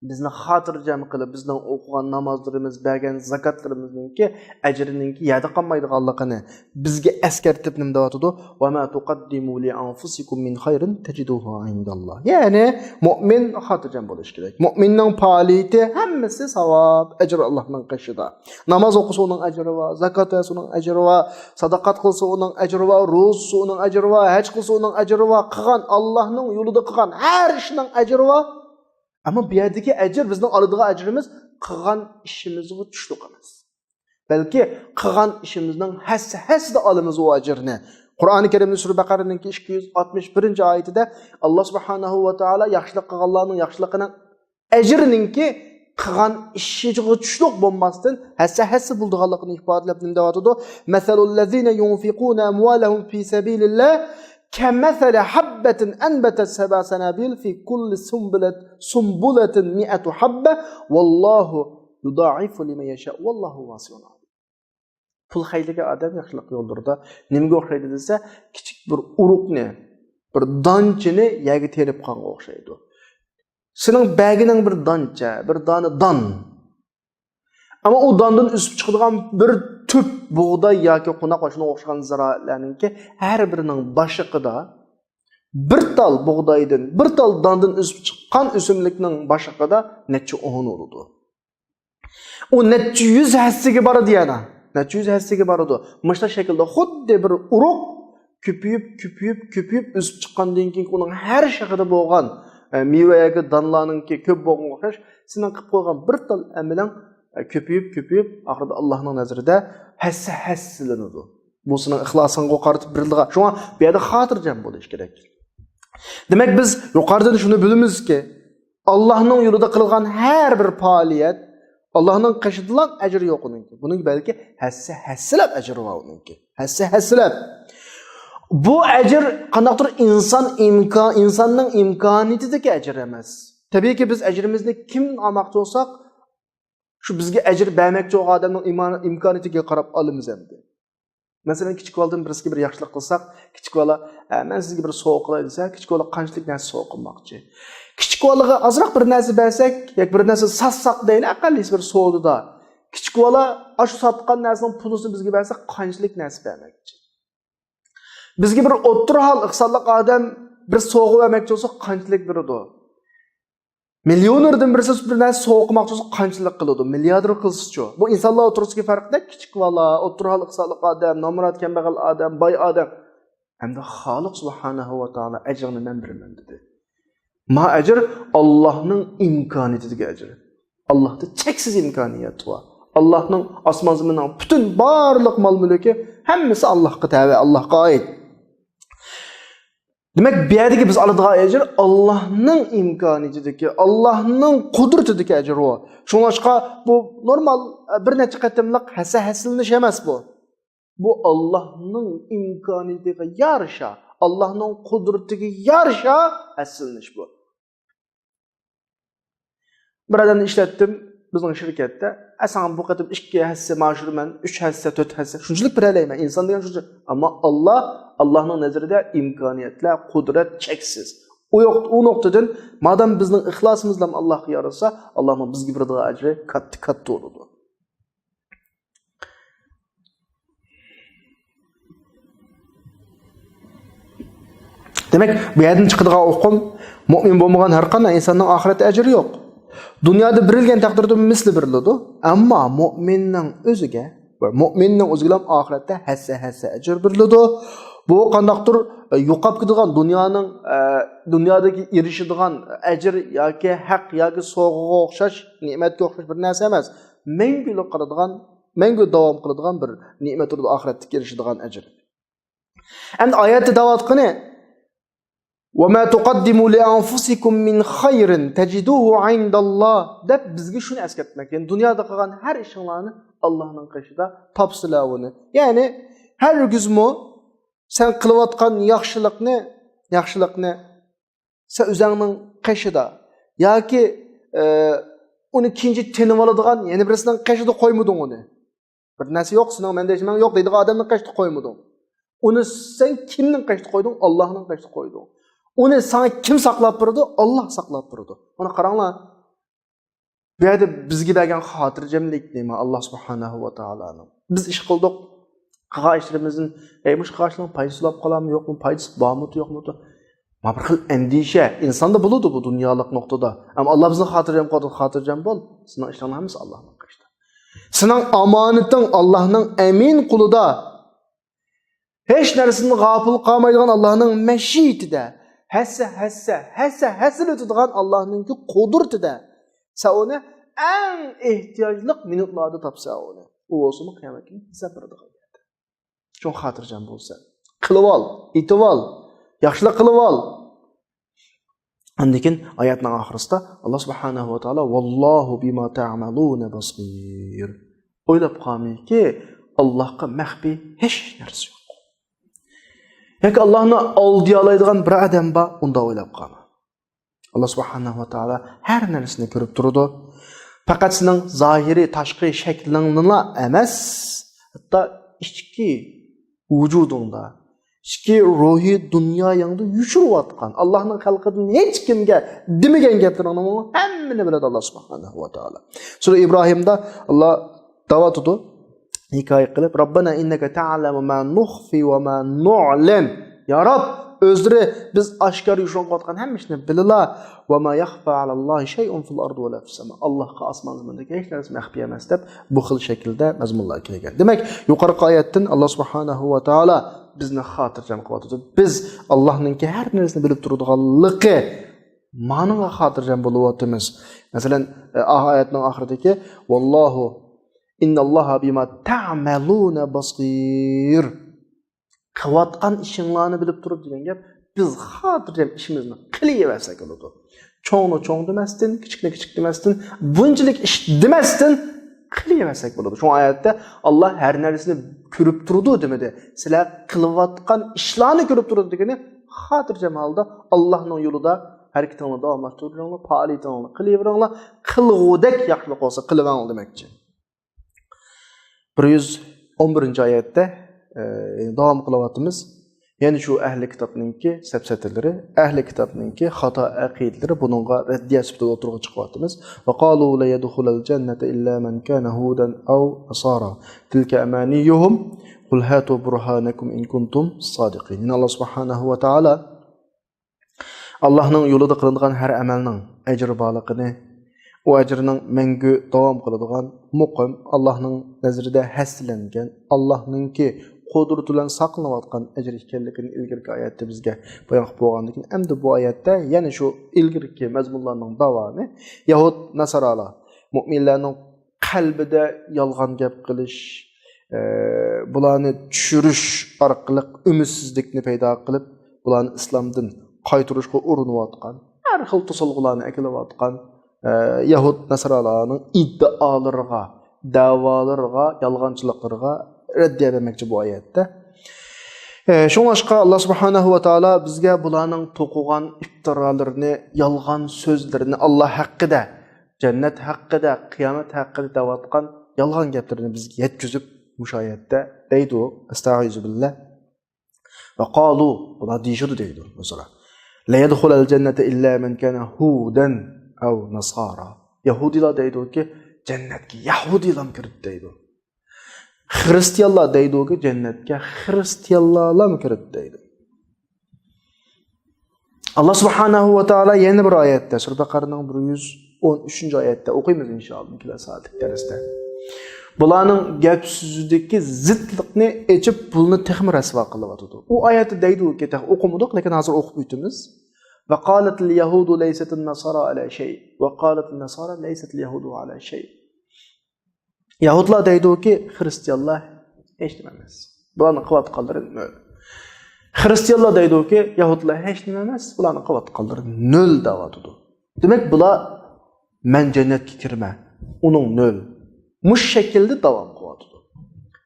بىزنى خاتىرجەم قىلىپ، بىزنىڭ ئوقۇغان نامازلىرىمىز، بەرگەن زاكاتلىرىمىزنىڭكى ئەجرىنىڭكى يەردە قالمايدىغانلىقىنى بىزگە ئەسكەرتىپ نېمە دەۋاتىدۇ؟ ۋە ما تۇقەددىمۇ لىئەنفۇسىكۇم مىن خەيرىن تەجىدۇھۇ ئىنداللا. يەنى مۇئمىن خاتىرجەم بولۇشى كېرەك. مۇئمىننىڭ پائالىيىتى ھەممىسى ساۋاب، ئەجرى ئاللانىڭ قېشىدا. ناماز ئوقۇسا ئۇنىڭ ئەجرى بار، زاكات بەرسە ئۇنىڭ ئەجرى بار، ساداقات قىلسا ئۇنىڭ ئەجرى بار، روزا تۇتسا ئۇنىڭ ئەجرى بار، ھەج قىلسا ئۇنىڭ ئەجرى بار، قىلغان ئاللانىڭ يولىدا قىلغان ھەر ئىشنىڭ ئەجرى بار. ئەمما بۇ يەردىكى ئەجىر، بىزنىڭ ئالىدىغان ئەجرىمىز قىلغان ئىشىمىزغا چۈشلۈك ئەمەس. بەلكى قىلغان ئىشىمىزنىڭ ھەسسە-، ھەسسىسىدە ئالىمىز ئۇ ئەجىرنى. قۇرئانى كەرىمدە سۈرە بەقەرىنىڭكى ئىككى يۈز ئاتمىش بىرىنچى ئايىتىدە ئاللا سۇبھانەھۇ ۋە تائالا ياخشىلىق قىلغانلارنىڭ ياخشىلىقىنىڭ ئەجرىنىڭكى قىلغان ئىشىغا چۈشلۈك بولماستىن، ھەسسە-ھەسسە بولىدىغانلىقىنى ئىپادىلەپ نېمە دەۋاتىدۇ؟ مەسەلۇللەزىنە يۇنفىقۇنە ئەمۋالەھۇم فى سەبىلىللاھ كمثل حبة أنبتت سبع سنابل في كل سنبلة، سنبلة مائة حبة والله يضاعف لمن يشاء والله واسع عليم. پۇل خەجلىگەن ئادەم ياخشىلىق يوللىرىدا نېمىگە ئوخشايدۇ دېسە، كىچىك بىر ئۇرۇقنى، بىر دانچىنى يەرگە تېرىپ قالغانغا ئوخشايدۇ. سېنىڭ بەرگىنىڭ بىر دانچە، بىر دانە دان. ئەمما ئۇ داندىن ئۆسۈپ چىقىدىغان بىر تۈپ بۇغداي ياكى قوناق ۋە شۇنىڭغا ئوخشىغان زىرائەتلەرنىڭكى ھەر بىرىنىڭ باشلىقىدا بىر تال بۇغدايدىن، بىر تال داندىن ئۆسۈپ چىققان ئۆسۈملۈكنىڭ باشلىقىدا نەچچە ئون بولىدۇ. ئۇ نەچچە يۈز ھەسسىگە بارىدۇ يەنە. نەچچە يۈز ھەسسىگە بارىدۇ. مۇشۇنداق شەكىلدە خۇددى بىر ئۇرۇق كۆپىيىپ، كۆپىيىپ، كۆپىيىپ ئۆسۈپ چىققاندىن كېيىن ئۇنىڭ ھەر شېخىدا بولغان، ئە، مېۋە ياكى دانلارنىڭكى كۆپ بولغانغا ئوخشاش، سېنىڭ قىلىپ قويغان بىر تال ئەمىلىڭ، ئە، كۆپىيىپ، كۆپىيىپ، ئاخىرىدا ئاللاھنىڭ نەزىرىدە ھەسسە ھەسسىلىنىدۇ. بۇ سېنىڭ ئىخلاسىڭغا قارىتىپ بېرىلىدىغان. شۇڭا بۇ يەردە خاتىرجەم بولۇش كېرەك. دېمەك، بىز يۇقىرىدىن شۇنى بىلىمىزكى، ئاللاھنىڭ يولىدا قىلغان ھەر بىر پائالىيەت، ئاللاھنىڭ قېشىدىلا ئەجرى يوق ئۇنىڭكى. بۇنىڭكى بەلكى ھەسسە ھەسسىلەپ ئەجرى بار ئۇنىڭكى. ھەسسە ھەسسىلەپ. بۇ ئەجىر قانداقتۇر ئىنسان ئىمكان، ئىنساننىڭ ئىمكانىيىتىدىكى ئەجىر ئەمەس. تەبىئىيكى، بىز ئەجرىمىزنى كىمدىن ئالماقچى بولساق، شۇ بىزگە ئەجىر بەرمەكچى بولغان ئادەمنىڭ ئىمان-، ئىمكانىيىتىگە قاراپ ئالىمىز ئەمدى. مەسىلەن، كىچىك بالىدىن بىرسىگە بىر ياخشىلىق قىلساق، كىچىك بالا، «ئە، مەن سىزگە بىر سوۋغا قىلاي» دېسە، كىچىك بالا قانچىلىك نەرسە سوۋغا قىلماقچى؟ كىچىك بالىغا ئازراق بىر نەرسە بەرسەك ياكى بىر نەرسە ساتساق دەيلى، ئەقەللىسى بىر سودىدا، كىچىك بالا ئاشۇ ساتقان نەرسىنىڭ پۇلىسىنى بىزگە بەرسە، قانچىلىك نەرسە بەرمەكچى؟ بىزگە بىر ئوتتۇرا ھال ئىقتىسادلىق ئادەم بىر سوۋغا بەرمەكچى بولسا، قانچىلىك بېرىدۇ؟ مىليونېردىن بىرسى بىر نەرسە سوۋغا قىلماقچى بولسا، قانچىلىك قىلىدۇ؟ مىلياردېر قىلسىچۇ؟ بۇ ئىنسانلار ئوتتۇرىسىدىكى پەرق نە؟ كىچىك بالا، ئوتتۇرا ھال ئىقتىسادلىق ئادەم، نامرات، كەمبەغەل ئادەم، باي ئادەم. ھەمدە خالىق سۇبھانەھۇ ۋە تائالا ئەجرىڭنى مەن بېرىمەن دېدى. ما ئەجىر ئاللاھنىڭ ئىمكانىيىتىدىكى ئەجىر. ئاللاھتا چەكسىز ئىمكانىيەت بار. ئاللاھنىڭ ئاسمان زېمىننىڭ پۈتۈن بارلىق مال مۈلكى ھەممىسى ئاللاھقا تەۋە، ئاللاھقا ئائىت. دېمەك، بۇ يەردىكى بىز ئالىدىغان ئەجىر ئاللاھنىڭ ئىمكانىيىتىدىكى، ئاللاھنىڭ قۇدرىتىدىكى ئەجىر ئۇ. شۇڭلاشقا بۇ نورمال، بىر نەچچە قېتىملىق ھەسسە ھەسسىلىنىش ئەمەس بۇ. بۇ ئاللاھنىڭ ئىمكانىيىتىگە يارىشا، ئاللاھنىڭ قۇدرىتىگە يارىشا ھەسسىلىنىش بۇ. بىر ئادەمنى ئىشلەتتىم بىزنىڭ شىركەتتە. ئە، ساڭا بۇ قېتىم ئىككى ھەسسە مائاش بېرىمەن، ئۈچ ھەسسە، تۆت ھەسسە، شۇنچىلىك بېرەلەيمەن. ئىنسان دېگەن شۇنچە. ئەمما ئاللا، ئاللانىڭ نەزىرىدە ئىمكانىيەتلەر، قۇدرەت چەكسىز. ئۇ يوق، ئۇ نۇقتىدىن، مادام بىزنىڭ ئىخلاسىمىز بىلەن ئاللاغا يارىسا، ئاللانىڭ بىزگە بېرىدىغان ئەجرى كاتتا، كاتتا بولىدۇ. دېمەك، بۇ يەردىن چىقىدىغان ئۇقۇم، مۆمىن بولمىغان ھەر قانداق ئىنساننىڭ ئاخىرەتتە ئەجرى يوق. دۇنيادا بېرىلگەن تەقدىردە مىسلى بېرىلىدۇ، ئەمما مۆمىننىڭ ئۆزىگە، مۆمىننىڭ ئۆزىگىلا ئاخىرەتتە ھەسسە، ھەسسە ئەجىر بېرىلىدۇ. بۇ قانداقتۇر، ئە، يوقاپ كېتىدىغان دۇنيانىڭ، ئە، دۇنيادىكى ئېرىشىدىغان ئەجىر ياكى ھەق ياكى سوۋغىغا ئوخشاش، نېمەتكە ئوخشاش بىر نەرسە ئەمەس. مەڭگۈلۈك قالىدىغان، مەڭگۈ داۋام قىلىدىغان بىر نېمەت بولىدۇ، ئاخىرەتتە ئېرىشىدىغان ئەجىر. ئەمدى ئايەتتە دەۋاتقىنى، «وما تقدموا لأنفسكم من خير تجدوه عند الله» دەپ بىزگە شۇنى ئەسكەرتمەكتە. يەنى دۇنيادا قىلغان ھەر ئىشىڭلارنى ئاللانىڭ قېشىدا تاپسىلەر ئۇنى. يەنى ھەرگىزمۇ سەن قىلىۋاتقان ياخشىلىقنى، ياخشىلىقنى سەن ئۆزەڭنىڭ قېشىدا ياكى، ئە، ئۇنى كېيىنچە تېنىۋالىدىغان يەنە بىرسىنىڭ قېشىدا قويمىدىڭ ئۇنى. بىر نەرسە يوق، سېنىڭ مەندە ھېچنېمەڭ يوق دەيدىغان ئادەمنىڭ قېشىدا قويمىدىڭ. ئۇنى سەن كىمنىڭ قېشىدا قويدۇڭ؟ ئاللاھنىڭ قېشىدا قويدۇڭ. ئۇنى ساڭا كىم ساقلاپ بېرىدۇ؟ ئاللاھ ساقلاپ بېرىدۇ. مانا قاراڭلار. بۇ يەردە بىزگە بەرگەن خاتىرجەملىك نېمە؟ ئاللاھ سۇبھانەھۇ ۋە تائالانىڭ. بىز ئىش قىلدۇق. قىلغان ئىشلىرىمىزدىن، ئەي، مۇشۇ قىلغان ئىشلارنىڭ پايدىسى بولۇپ قالامدۇ، يوقمۇ، پايدىسى بارمىدۇ، يوقمىدۇ؟ ما بىر خىل ئەندىشە ئىنساندا بولىدۇ بۇ دۇنيالىق نۇقتىدا. ئەمما ئاللاھ بىزنى خاتىرجەم قىلىدۇ، خاتىرجەم بول. سېنىڭ ئىشلارنىڭ ھەممىسى ئاللاھنىڭ قېشىدا. سېنىڭ ئامانىتىڭ ئاللاھنىڭ ئەمىن قولىدا. ھېچ نەرسىدىن غاپىل قالمايدىغان ئاللاھنىڭ مەشىئىتىدە، ھەسسە، ھەسسە، ھەسسە، ھەسسىلىتىدىغان ئاللاھنىڭكى قۇدرىتىدە. سەن ئۇنى ئەڭ ئېھتىياجلىق مىنۇتلاردا تاپسەن ئۇنى. ئۇ بولسىمۇ قىيامەت كۈنى ھېساب بېرىدىغان يەردە. شۇڭا خاتىرجەم بولسا. قىلىۋال، ئېتىۋال، ياخشىلىق قىلىۋال. ئاندىن كېيىن ئايەتنىڭ ئاخىرىسىدا ئاللاھ سۇبھانەھۇ ۋە تائالا، «ۋاللاھۇ بىما تەئمەلۇنە بەسىر.» ئويلاپ قالمىڭكى، ئاللاھقا مەخپىي ھېچ نەرسە يوق. ياكى ئاللاھنى ئالدىيالايدىغان بىر ئادەم بار، ئۇنداق ئويلاپ قالما. ئاللاھ سۇبھانەھۇ ۋە تائالا ھەر نەرسىنى كۆرۈپ تۇرىدۇ. پەقەت سېنىڭ زاھىرىي، تاشقى شەكلىڭنىلا ئەمەس، ھەتتا ئىچكى ۋۇجۇدۇڭدا، ئىچكى روھىي دۇنيايىڭدا يوشۇرۇۋاتقان، ئاللاھنىڭ خەلقىدىن ھېچكىمگە دېمىگەن گەپلىرىڭنىمۇ ھەممىنى بىلىدۇ ئاللاھ سۇبھانەھۇ ۋە تائالا. سۈرە ئىبراھىمدا ئاللاھ دەۋاتىدۇ، ھېكايە قىلىپ، ربنا إنك تعلم ما نخفي وما نعلن. يا رب، ئۆزلىرى بىز ئاشكارا يوشۇرۇنغان ھەممە ئىشنى بىلىلا. وما يخفى على الله شيء في الأرض ولا في السماء. ئاللاھقا ئاسمان زېمىندىكى ھېچ نەرسە مەخپىي ئەمەس دەپ، بۇ خىل شەكىلدە مەزمۇنلار كەلگەن. دېمەك، يۇقىرىقى ئايەتتىن ئاللاھ سۇبھانەھۇ ۋە تائالا بىزنى خاتىرجەم قىلىۋاتىدۇ. بىز ئاللاھنىڭكى ھەر نەرسىنى بىلىپ تۇرىدىغانلىقى مانىڭغا خاتىرجەم بولۇۋاتىمىز. مەسىلەن، ئايەتنىڭ ئاخىرىدىكى، والله إن الله بما تعملون بصير. قىلىۋاتقان ئىشىڭلارنى بىلىپ تۇرۇپ دېگەن گەپ، بىز خاتىرجەم ئىشىمىزنى قىلىۋەرسەك بولىدۇ. چوڭنى چوڭ دېمەستىن، كىچىكنى كىچىك دېمەستىن، بۇنچىلىك ئىش دېمەستىن قىلىۋەرسەك بولىدۇ. شۇڭا ئايەتتە ئاللاھ ھەر نەرسىنى كۆرۈپ تۇرىدۇ دېمىدى. سىلەر قىلىۋاتقان ئىشلارنى كۆرۈپ تۇرىدۇ دېگىنى، خاتىرجەم ھالدا ئاللاھنىڭ يولىدا ھەرىكىتىڭلارنى داۋاملاشتۇرۇۋېرىڭلار، پائالىيىتىڭلارنى قىلىۋېرىڭلار، قىلغۇدەك ياخشىلىق بولسا قىلىۋېرىڭلار دېمەكچى. بىر يۈز ئون بىرىنچى ئايەتتە، ئە، داۋام قىلىۋاتىمىز. يەنە شۇ ئەھلى كىتابنىڭكى سەپسەتىلىرى، ئەھلى كىتابنىڭكى خاتا ئەقىدىلىرى، بۇنىڭغا رەددىيە سۈپىتىدە ئوتتۇرىغا چىقىرىۋاتىمىز. وقالوا لن يدخل الجنة إلا من كان هودا أو نصارى تلك أمانيهم قل هاتوا برهانكم إن كنتم صادقين. يەنە ئاللاھ سۇبھانەھۇ ۋە تائالا ئاللاھنىڭ يولىدا قىلىنغان ھەر ئەمەلنىڭ ئەجرى بارلىقىنى، ئۇ ئەجرىنىڭ مەڭگۈ داۋام قىلىدىغان، مۇقىم، ئاللاھنىڭ نەزىرىدە ھەسسىلەنگەن، ئاللاھنىڭكى قۇدرىتى بىلەن ساقلىنىۋاتقان ئەجرى ئىكەنلىكىنى ئىلگىرىكى ئايەتتە بىزگە بايان قىلىپ بولغاندىن كېيىن، ئەمدى بۇ ئايەتتە يەنە شۇ ئىلگىرىكى مەزمۇنلارنىڭ داۋامى، يەھۇد، ناسارالار مۇئمىنلارنىڭ قەلبىدە يالغان گەپ قىلىش، ئە، بۇلارنى چۈشۈرۈش ئارقىلىق ئۈمىدسىزلىكنى پەيدا قىلىپ، بۇلارنى ئىسلامدىن قايتۇرۇشقا ئۇرۇنۇۋاتقان، ھەر خىل توسالغۇلارنى ئەكېلىۋاتقان، ئە، يەھۇد ناسارالارنىڭ ئىددىئالىرىغا، دەۋالىرىغا، يالغانچىلىقلىرىغا رەددىيە بەرمەكچى بۇ ئايەتتە. ئە، شۇڭلاشقا، ئاللاھ سۇبھانەھۇ ۋە تائالا بىزگە بۇلارنىڭ توقۇغان ئىپتىرالىرىنى، يالغان سۆزلىرىنى، ئاللاھ ھەققىدە، جەننەت ھەققىدە، قىيامەت ھەققىدە دەۋاتقان يالغان گەپلىرىنى بىزگە يەتكۈزۈپ، مۇشۇ ئايەتتە دەيدۇ، ئەستەئىزۇ بىللا. ۋە قالۇ، بۇلار دېيىشىدۇ دەيدۇ، مەسىلەن. لا يدخل الجنة إلا من كان هودا أو نصارى. يەھۇدىيلار دەيدۇكى، جەننەتكە يەھۇدىيلارمۇ كىرىدۇ دەيدۇ. خىرىستىيانلار دەيدۇكى، جەننەتكە خىرىستىيانلارمۇ كىرىدۇ دەيدۇ. ئاللاھ سۇبھانەھۇ ۋە تائالا يەنە بىر ئايەتتە، سۈرە بەقەرىنىڭ بىر يۈز ئون ئۈچىنچى ئايەتتە ئوقۇيمىز ئىنشائاللاھ كېلەر سائەتلىك دەرستە. بۇلارنىڭ گەپ سۆزىدىكى زىتلىقنى ئېچىپ، بۇلارنى تېخىمۇ رەسۋا قىلىۋاتىدۇ. ئۇ ئايەتتە دەيدۇكى، تېخى ئوقۇمىدۇق، لېكىن ھازىر ئوقۇپ ئۆتىمىز. وقالت اليهود ليست النصارى على شيء وقالت النصارى ليست اليهود على شيء. يەھۇدلار دەيدۇكى، خىرىستىيانلار ھېچ نېمە ئەمەس. بۇلارنىڭ قىلىۋاتقانلىرى نۆل. خىرىستىيانلار دەيدۇكى، يەھۇدلار ھېچ نېمە ئەمەس، بۇلارنىڭ قىلىۋاتقانلىرى نۆل دەۋاتىدۇ. دېمەك، بۇلار، مەن جەننەتكە كىرىمەن، ئۇنىڭ نۆل. مۇشۇ شەكىلدە داۋام قىلىۋاتىدۇ.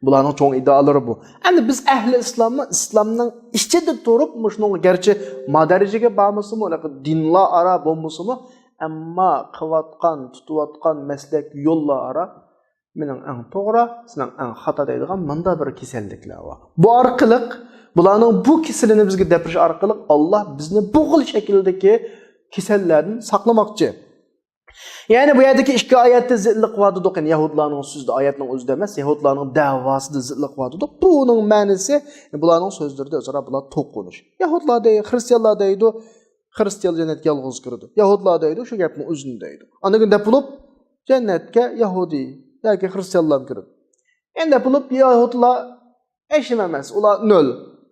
بۇلارنىڭ چوڭ ئىدىئالىرى بۇ. ئەمدى بىز ئەھلى ئىسلاممۇ، ئىسلامنىڭ ئىچىدە تۇرۇپ، مۇشۇنىڭغا گەرچە مادەرىجىگە بارمىسىمۇ، دىنلار ئارا بولمىسىمۇ، ئەمما قىلىۋاتقان، تۇتۇۋاتقان مەسلەك يوللار ئارا مېنىڭ ئەڭ توغرا، سېنىڭ ئەڭ خاتا دەيدىغان مۇنداق بىر كېسەللىكلەر بار. بۇ ئارقىلىق بۇلارنىڭ بۇ كېسىلىنى بىزگە دەپ بېرىش ئارقىلىق ئاللاھ بىزنى بۇ خىل شەكىلدىكى كېسەللەردىن ساقلىماقچى. يەنى بۇ يەردىكى ئىككى ئايەتتە زىتلىق بار دېدۇق، يەنى يەھۇدلارنىڭ سۆزىدە، ئايەتنىڭ ئۆزىدە ئەمەس، يەھۇدلارنىڭ دەۋاسىدا زىتلىق بار دېدۇق. بۇنىڭ مەنىسى، بۇلارنىڭ سۆزلىرىدە ئۆزئارا بۇلار توقۇنۇش. يەھۇدلار دەي-، خىرىستىيانلار دەيدۇ، خىرىستىيانلار جەننەتكە يالغۇز كىرىدۇ. يەھۇدلار دەيدۇ، شۇ گەپنىڭ ئۆزىنى دەيدۇ. ئاندىن كېيىن دەپ بولۇپ، جەننەتكە يەھۇدىي ياكى خىرىستىيانلارمۇ كىرىدۇ. ئەمدى دەپ بولۇپ، يەھۇدلار ھېچ نېمە ئەمەس، ئۇلار نۆل.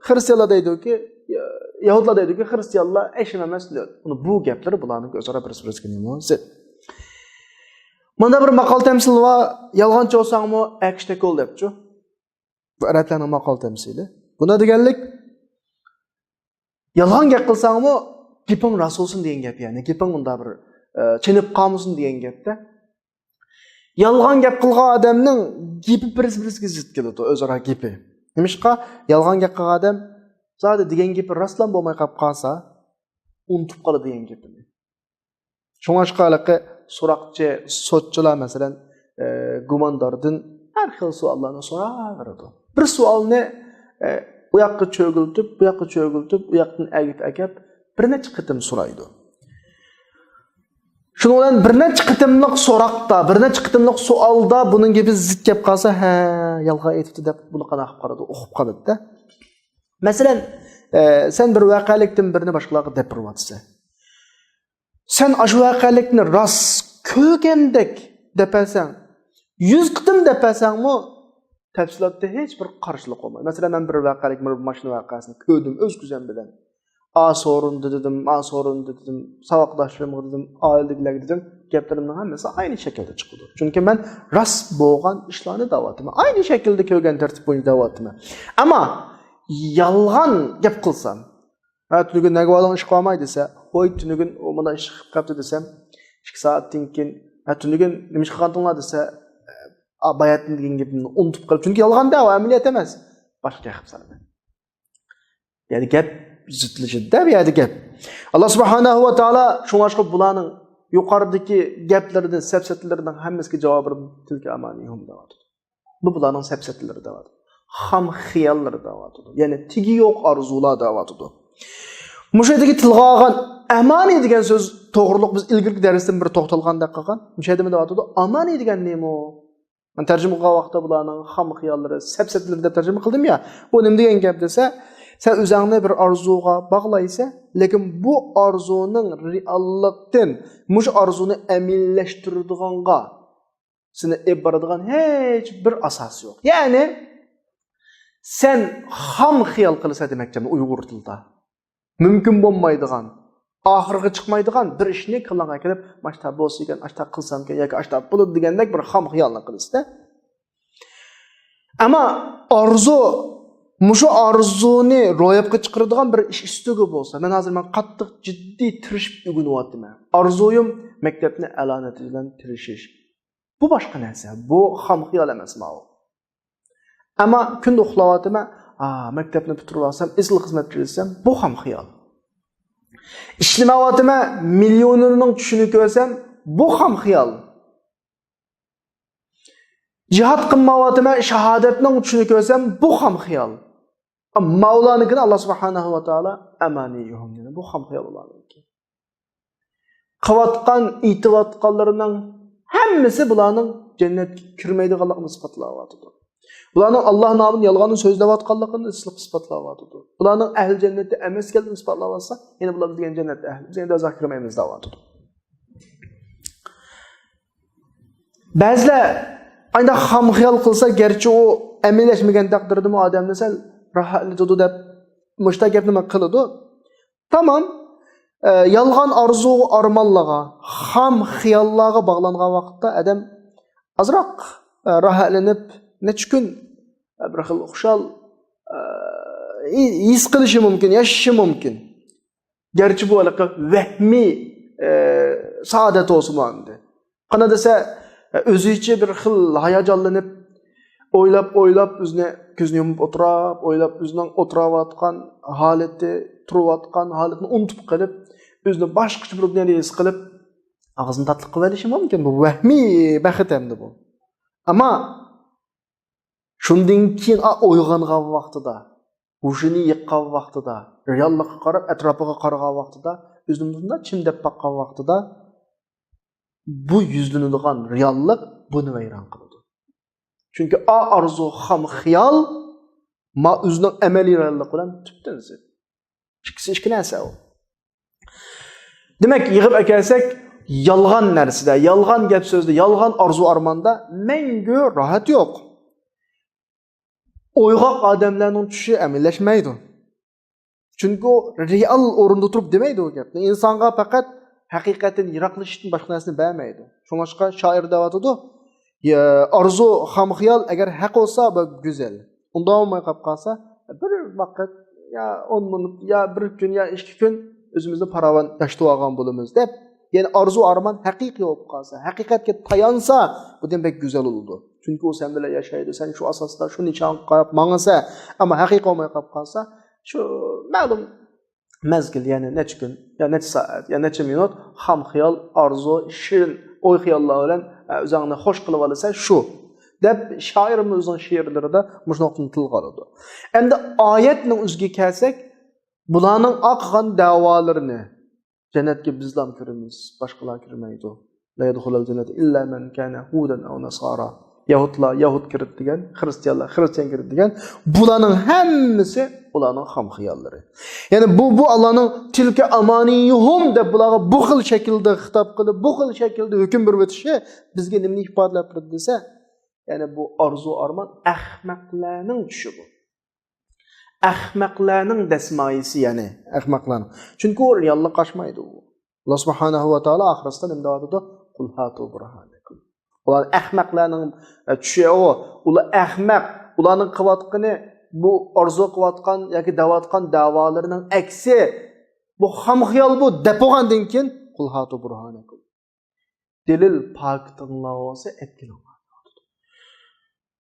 خىرىستىيانلار دەيدۇكى، يەھۇدلار دەيدۇكى، خىرىستىيانلار ھېچ نېمە ئەمەس، نۆل. ئۇنى بۇ گەپلىرى بۇلارنىڭ ئۆزئارا بىرسى بىرسىگە نېمە زىت. مۇندا بىر ماقال تەمسىل بار، يالغانچى بولساڭمۇ ئەكىشتەك بول دەپچۇ. بۇ ئەرەبلەرنىڭ ماقال تەمسىلى. بۇنى دېگەنلىك، يالغان گەپ قىلساڭمۇ، گېپىڭ راست بولسۇن دېگەن گەپ، يەنى گېپىڭ مۇنداق بىر، ئە، چېنىپ قالمىسۇن دېگەن گەپتە. يالغان گەپ قىلغان ئادەمنىڭ گېپى بىرسى بىرسىگە زىت كېلىدۇ، ئۆزئارا گېپى. نېمىشقا؟ يالغان گەپ قىلغان ئادەم زادى دېگەن گېپى راستلا بولماي قاپ قالسا، ئۇنتۇپ قالىدۇ دېگەن گېپىنى. شۇڭلاشقا ھېلىقى سوراقچى، سوتچىلار، مەسىلەن، ئە، گۇمانداردىن ھەر خىل سوئاللارنى سوراۋېرىدۇ. بىر سوئالنى، ئە، ئۇ ياققا چۆگۈلتۈپ، بۇ ياققا چۆگۈلتۈپ، ئۇ ياقتىن ئەگىپ ئەكەپ، بىر نەچچە قېتىم سورايدۇ. شۇنىڭ بىلەن بىر نەچچە قېتىملىق سوراقتا، بىر نەچچە قېتىملىق سوئالدا بۇنىڭ گېپى زىت كەپ قالسا، ھە، يالغان ئېيتىپتۇ دەپ بۇنى قانداق قىلىپ قارىدۇ، ئۇقۇپ قالىدۇ-دە. مەسىلەن، ئە، سەن بىر ۋەقەلىكتىن بىرنى باشقىلارغا دەپ بېرىۋاتىسەن. سەن ئاشۇ ۋەقەلىكنى راست كۆرگەندەك دەپ بەرسەڭ، يۈز قېتىم دەپ بەرسەڭمۇ، تەپسىلاتتا ھېچ بىر قارشىلىق بولمايدۇ. مەسىلەن، مەن بىر ۋەقەلىك، بىر ماشىنا ۋەقەسىنى كۆردۈم ئۆز كۆزۈم بىلەن. ئا سورۇندى دېدىم، ما سورۇندى دېدىم، ساۋاقداشلىرىمغا دېدىم، ئائىلىدىكىلەرگە دېدىم، گەپلىرىمنىڭ ھەممىسى ئاينى شەكىلدە چىقىدۇ. چۈنكى مەن راست بولغان ئىشلارنى دەۋاتىمەن، ئاينى شەكىلدە كۆرگەن تەرتىپ بويىچە دەۋاتىمەن. ئەمما يالغان گەپ قىلسام، ھە، تۈنۈگۈن نەگە باردىڭ، ئىش قىلالماي دېسە، ۋوي، تۈنۈگۈن ئۇ مانا ئىش قىلىپ قاپتۇ دېسەم، ئىككى سائەتتىن كېيىن، ھە، تۈنۈگۈن نېمە ئىش قىلغانتىڭلار دېسە، ئا، باياتىن دېگەن گېپىمنى ئۇنتۇپ قېلىپ، چۈنكى يالغان-دە، ئۇ ئەمەلىيەت ئەمەس. باشقا گەپ قىلىپ سالىمەن. يەنى گەپ زىتلىشىدۇ-دە بۇ يەردە گەپ. ئاللا سۇبھانەھۇ ۋە تائالا شۇڭلاشقا بۇلارنىڭ يۇقىرىدىكى گەپلىرىدىن، سەپسەتىلىرىنىڭ ھەممىسىگە جاۋابىدا تىلكە ئامانىيۇھۇم دەۋاتىدۇ. بۇ بۇلارنىڭ سەپسەتىلىرى دەۋاتىدۇ. خام خىياللىرى دەۋاتىدۇ. يەنى تېگى يوق ئارزۇلار دەۋاتىدۇ. مۇشۇ يەردىكى تىلغا ئالغان ئەمانى دېگەن سۆز توغرۇلۇق بىز ئىلگىرىكى دەرستىن بىر توختالغاندەك قىلغان. مۇشۇ يەردە نېمە دەۋاتىدۇ؟ ئامانى دېگەن نېمە ئۇ؟ مەن تەرجىمە قىلغان ۋاقىتتا بۇلارنىڭ خام خىياللىرى، سەپسەتىلىرى دەپ تەرجىمە قىلدىم يا. بۇ نېمە دېگەن گەپ دېسە، سەن ئۆزۈڭنى بىر ئارزۇغا باغلايسەن، لېكىن بۇ ئارزۇنىڭ رېئاللىقتىن مۇشۇ ئارزۇنى ئەمەلىيلەشتۈرىدىغانغا سېنى ئېلىپ بارىدىغان ھېچ بىر ئاساس يوق. يەنى سەن خام خىيال قىلىسەن دېمەكچى ئۇيغۇر تىلىدا. مۇمكىن بولمايدىغان، ئاخىرغا چىقمايدىغان بىر ئىشنى كاللاڭغا كېلىپ، ماشتا بولسىكەن، ئاشتا قىلسامكەن ياكى ئاشتا بولىدۇ دېگەندەك بىر خام خىيالنى قىلىسىز-دە. ئەمما ئارزۇ، مۇشۇ ئارزۇنى روياپقا چىقىرىدىغان بىر ئىش ئۈستىگە بولسا، مەن ھازىر مەن قاتتىق جىددىي تىرىشىپ ئۆگىنىۋاتىمەن. ئارزۇيۇم مەكتەپنى ئەلا نەتىجە بىلەن تىرىشىش. بۇ باشقا نەرسە، بۇ خام خىيال ئەمەس ماۋۇ. ئەمما كۈندە ئۇخلاۋاتىمەن، ئا، مەكتەپنى پۈتتۈرۈۋالسام، ئېسىل خىزمەت كۆرسەتسەم، بۇ خام خىيال. ئىشلىمەۋاتىمەن، مىليونېرنىڭ چۈشىنى كۆرسەم، بۇ خام خىيال. جىھاد قىلمايۋاتىمەن، شاھادەتنىڭ چۈشىنى كۆرسەم، بۇ خام خىيال. ماۋۇلارنىڭكىنى ئاللا سۇبھانەھۇ ۋە تائالا ئەمانىيۇھۇم دېدى. بۇ خام خىيال ئۇلارنىڭكى. قىلىۋاتقان، ئېيتىۋاتقانلىرىنىڭ ھەممىسى بۇلارنىڭ جەننەتكە كىرمەيدىغانلىقىنى ئىسپاتلاۋاتىدۇ. بۇلارنىڭ ئاللا نامىنى يالغاندىن سۆزلەۋاتقانلىقىنى ئىسپاتلاۋاتىدۇ. بۇلارنىڭ ئەھلى جەننەتتە ئەمەسكەنلىكىنى ئىسپاتلاۋاتسا، يەنە بۇلار دېگەن جەننەتتە ئەھلى، بىز يەنە دوزاخقا كىرمەيمىز دەۋاتىدۇ. بەزىلەر ئانداق خام خىيال قىلسا، گەرچە ئۇ ئەمەلىيلەشمىگەن تەقدىردىمۇ ئادەمنى سەل راھەتلىتىدۇ دەپ مۇشۇنداق گەپنى قىلىدۇ. تامام، ئە، يالغان ئارزۇ ئارمانلارغا، خام خىياللارغا باغلانغان ۋاقىتتا ئادەم ئازراق، ئە، راھەتلىنىپ، نەچچە كۈن، ئە، بىر خىل خۇشال، ئە، ھېس ھېس قىلىشى مۇمكىن، ياشىشى مۇمكىن. گەرچە بۇ ھېلىقى ۋەھمىي، ئە، سائادەت بولسىمۇ ئەمدى. قانداق دېسە، ئۆزىچە بىر خىل ھاياجانلىنىپ، ئويلاپ، ئويلاپ، ئۆزىنى كۆزىنى يۇمۇپ ئولتۇراپ، ئويلاپ، ئۆزىنىڭ ئولتۇراۋاتقان ھالىتى، تۇرۇۋاتقان ھالىتىنى ئۇنتۇپ قېلىپ، ئۆزىنى باشقىچە بىر دۇنيادا ھېس قىلىپ، ئاغزىنى تاتلىق قىلىۋېلىشى مۇمكىن. بۇ ۋەھمىي بەخت ئەمدى بۇ. ئەمما شۇندىن كېيىن، ئا، ئويغانغان ۋاقتىدا، ھوشىنى يىغقان ۋاقتىدا، رېئاللىققا قاراپ، ئەتراپىغا قارىغان ۋاقتىدا، ئۆزىنى مۇنداق چىم دەپ باققان ۋاقتىدا، بۇ يۈزلىنىدىغان رېئاللىق بۇنى ۋەيران قىلىدۇ. چۈنكى ئا ئارزۇ خام خىيال، ما ئۆزىنىڭ ئەمەلىي رېئاللىق بىلەن تۈپتىن زىت. ئىككىسى ئىككى نەرسە ئۇ. دېمەك، يىغىپ ئەكەلسەك، يالغان نەرسىدە، يالغان گەپ سۆزدە، يالغان ئارزۇ ئارماندا مەڭگۈ راھەت يوق. ئويغاق ئادەملەرنىڭ چۈشى ئەمەلىيلەشمەيدۇ. چۈنكى ئۇ رېئال ئورۇندا تۇرۇپ دېمەيدۇ ئۇ گەپنى. ئىنسانغا پەقەت ھەقىقەتتىن يىراقلىشىشتىن باشقا نەرسىنى بەرمەيدۇ. شۇڭلاشقا شائىر دەۋاتىدۇ، يا، ئارزۇ خام خىيال ئەگەر ھەق بولسا، بۇ گۈزەل. ئۇنداق بولماي قاپ قالسا، بىر ۋاقىت يا ئون مىنۇت، يا بىر كۈن، يا ئىككى كۈن ئۆزىمىزنى پاراۋان ياشىتىۋالغان بولىمىز دەپ، يەنى ئارزۇ ئارمان ھەقىقىي بولۇپ قالسا، ھەقىقەتكە تايانسا، بۇدىن بەك گۈزەل بولىدۇ. چۈنكى ئۇ سەن بىلەن ياشايدۇ، سەن شۇ ئاساستا، شۇ نىشانغا قاراپ ماڭىسەن. ئەمما ھەقىقىي بولماي قاپ قالسا، شۇ مەلۇم مەزگىل، يەنى نەچچە كۈن، يا نەچچە سائەت، يا نەچچە مىنۇت خام خىيال، ئارزۇ، شېرىن ئوي خىياللار بىلەن، ئە، ئۆزۈڭنى خوش قىلىۋالىسەن، شۇ، دەپ شائىرمۇ ئۆزىنىڭ شېئىرلىرىدا مۇشۇ نۇقتىنى تىلغا ئالىدۇ. ئەمدى ئايەتنىڭ ئۆزىگە كەلسەك، بۇلارنىڭ قىلغان دەۋالىرىنى جەننەتكە بىزلام كىرىمىز، باشقىلار كىرمەيدۇ. لا يدخل الجنة إلا من كان هودا أو نصارى. يەھۇدلار يەھۇد كىرىدۇ دېگەن، خىرىستىيانلار خىرىستىيان كىرىدۇ دېگەن، بۇلارنىڭ ھەممىسى ئۇلارنىڭ خام خىياللىرى. يەنى بۇ، بۇ ئاللانىڭ تىلكە ئامانىيۇھۇم دەپ بۇلارغا بۇ خىل شەكىلدە خىتاب قىلىپ، بۇ خىل شەكىلدە ھۆكۈم بېرىۋېتىشى بىزگە نېمىنى ئىپادىلەپ بېرىدۇ دېسە، يەنى بۇ ئارزۇ ئارمان ئەخمەقلەرنىڭ چۈشى بۇ. ئەخمەقلەرنىڭ دەسمايىسى، يەنى ئەخمەقلەرنىڭ. چۈنكى ئۇ رېئاللىققا ئاشمايدۇ. ئاللا سۇبھانەھۇ ۋە تائالا ئاخىرسىدا نېمە دەۋاتىدۇ؟ قۇل ھاتۇ بۇرھانەكۇم. ئۇلار ئەخمەقلەرنىڭ، ئە، چۈشى ئۇ. ئۇلار ئەخمەق. ئۇلارنىڭ قىلىۋاتقىنى، بۇ ئارزۇ قىلىۋاتقان ياكى دەۋاتقان دەۋالىرىنىڭ ئەكسى. بۇ خام خىيال بۇ، دەپ بولغاندىن كېيىن، قۇل ھاتۇ بۇرھانەكۇم. دەلىل پاكىتىڭلار بولسا ئەپ كېلىڭلار.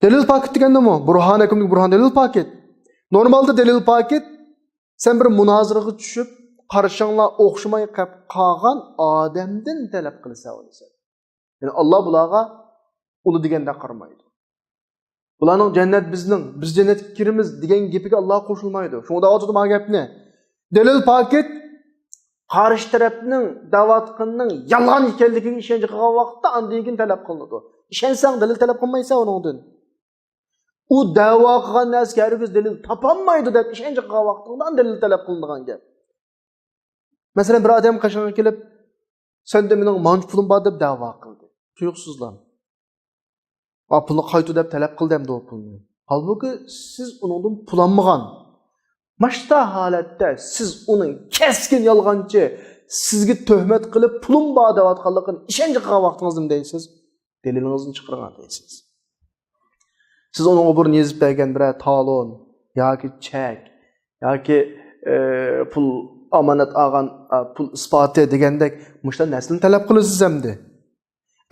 دەلىل پاكىت دېگەن نېمە؟ بۇرھانەكۇم، بۇرھان دەلىل پاكىت. نورمالدا دەلىل پاكىت، سەن بىر مۇنازىرىگە چۈشۈپ، قارىشىڭلار ئوخشىماي قېلىپ قالغان ئادەمدىن تەلەپ قىلىسەن ئۇنى سەن. يەنى ئاللا بۇلارغا ئۇلار دېگەندەك قارىمايدۇ. بۇلارنىڭ جەننەت بىزنىڭ، بىز جەننەتكە كىرىمىز دېگەن گېپىگە ئاللا قوشۇلمايدۇ. شۇڭا دەۋاتىدۇ مانا گەپنى. دەلىل پاكىت، قارشى تەرەپنىڭ دەۋاتقىنىنىڭ يالغان ئىكەنلىكىگە ئىشەنچ قىلغان ۋاقىتتا ئاندىن كېيىن تەلەپ قىلىنىدۇ. ئىشەنسەڭ دەلىل تەلەپ قىلمايسەن ئۇنىڭدىن. ئۇ دەۋا قىلغان نەرسىگە ھەرگىز دەلىل تاپالمايدۇ دەپ ئىشەنچ قىلغان ۋاقتىڭدا دەلىل تەلەپ قىلىنىدىغان گەپ. مەسىلەن، بىر ئادەم قېشىڭغا كېلىپ، سەندە مېنىڭ مانچە پۇلۇم بار دەپ دەۋا قىلدى. تۇيۇقسىزلا. ۋە پۇلنى قايتۇر دەپ تەلەپ قىلدى ئەمدى ئۇ پۇلنى. ھالبۇكى، سىز ئۇنىڭدىن پۇل ئالمىغان. ماشتا ھالەتتە سىز ئۇنىڭ كەسكىن يالغانچى، سىزگە تۆھمەت قىلىپ، پۇلۇم بار دەۋاتقانلىقىنى ئىشەنچ قىلغان ۋاقتىڭىزدا نېمە دەيسىز؟ دەلىلىڭىزنى چىقىرىڭ دەيسىز. سىز ئۇنىڭغا بۇرۇن يېزىپ بەرگەن بىرەر تالون ياكى چەك ياكى، ئە، پۇل ئامانەت ئالغان، ئە، پۇل ئىسپاتى دېگەندەك مۇشۇنداق نەرسىلەرنى تەلەپ قىلىسىز ئەمدى.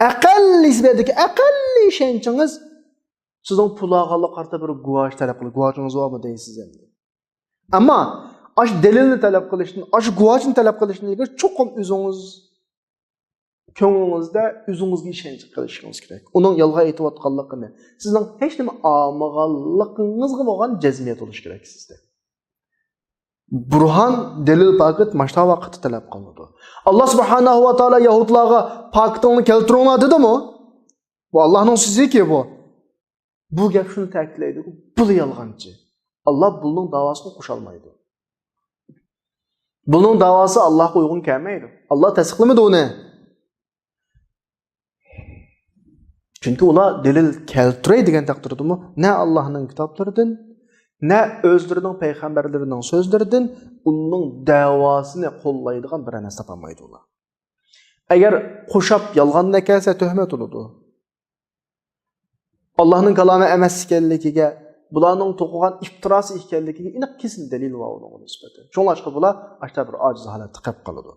ئەقەللىي سىزدىكى ئەقەللىي ئىشەنچىڭىز سىزنىڭ پۇل ئالغانلىققا قارىتا بىر گۇۋاھ تەلەپ قىلىدۇ. گۇۋاھىڭىز بارمۇ دەيسىز ئەمدى. ئەمما ئاشۇ دەلىلنى تەلەپ قىلىشتىن، ئاشۇ گۇۋاھنى تەلەپ قىلىشتىن ئىلگىرى چوقۇم ئۆزىڭىز كۆڭلىڭىزدە ئۆزىڭىزگە ئىشەنچ قىلىشىڭىز كېرەك. ئۇنىڭ يالغان ئېيتىۋاتقانلىقىنى، سىزنىڭ ھېچنېمە ئالمىغانلىقىڭىزغا بولغان جەزمىيەت بولۇشى كېرەك سىزدە. بۇرھان، دەلىل پاكىت ماشتا ۋاقىتتا تەلەپ قىلىنىدۇ. ئاللا سۇبھانەھۇ ۋە تائالا يەھۇدلارغا پاكىتىڭلارنى كەلتۈرۈڭلار دېدىمۇ؟ بۇ ئاللانىڭ سۆزىكى بۇ. بۇ گەپ شۇنى تەكىتلەيدۇ، بۇلا يالغانچى. ئاللا بۇلنىڭ داۋاسىغا قوشالمايدۇ. بۇنىڭ داۋاسى ئاللاغا ئۇيغۇن كەلمەيدۇ. ئاللا تەستىقلىمىدى ئۇنى. چۈنكى ئۇلار دەلىل كەلتۈرەي دېگەن تەقدىردىمۇ نە ئاللانىڭ كىتابلىرىدىن، نە ئۆزلىرىنىڭ پەيغەمبەرلىرىنىڭ سۆزلىرىدىن ئۇنىڭ دەۋاسىنى قوللايدىغان بىرەر نەرسە تاپالمايدۇ ئۇلار. ئەگەر قوشاپ يالغان ئەكەلسە تۆھمەت بولىدۇ. ئاللانىڭ كالامى ئەمەس ئىكەنلىكىگە، بۇلارنىڭ توقۇغان ئىپتىراسى ئىكەنلىكىگە ئېنىق كېسىل دەلىل بار ئۇنىڭغا نىسبەتەن. شۇڭلاشقا بۇلار ئاشتا بىر ئاجىز ھالەتتە قېلىپ قالىدۇ.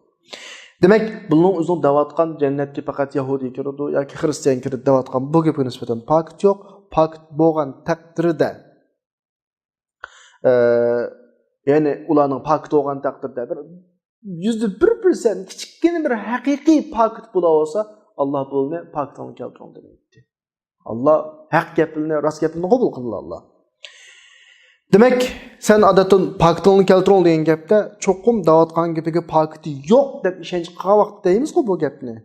دېمەك، بۇنىڭ ئۆزىنىڭ دەۋاتقان جەننەتكە پەقەت يەھۇدىي كىرىدۇ ياكى خىرىستىيان كىرىدۇ دەۋاتقان بۇ گېپىگە نىسبەتەن پاكىت يوق. پاكىت بولغان تەقدىردە، ئە، يەنى ئۇلارنىڭ پاكىت بولغان تەقدىردە بىر يۈزدە بىر پىرسەنت كىچىككىنە بىر ھەقىقىي پاكىت بولا بولسا، ئاللا بۇنى پاكىتىڭنى كەلتۈرۈڭ دېمەيتتى. ئاللا ھەق گەپلىرىنى، راست گەپلىرىنى قوبۇل قىلىدۇ ئاللا. دېمەك، سەن ئادەتتىن پاكىتىڭنى كەلتۈرۈڭ دېگەن گەپتە چوقۇم دەۋاتقان گېپىگە پاكىتى يوق دەپ ئىشەنچ قىلغان ۋاقىتتا دەيمىزغۇ بۇ گەپنى.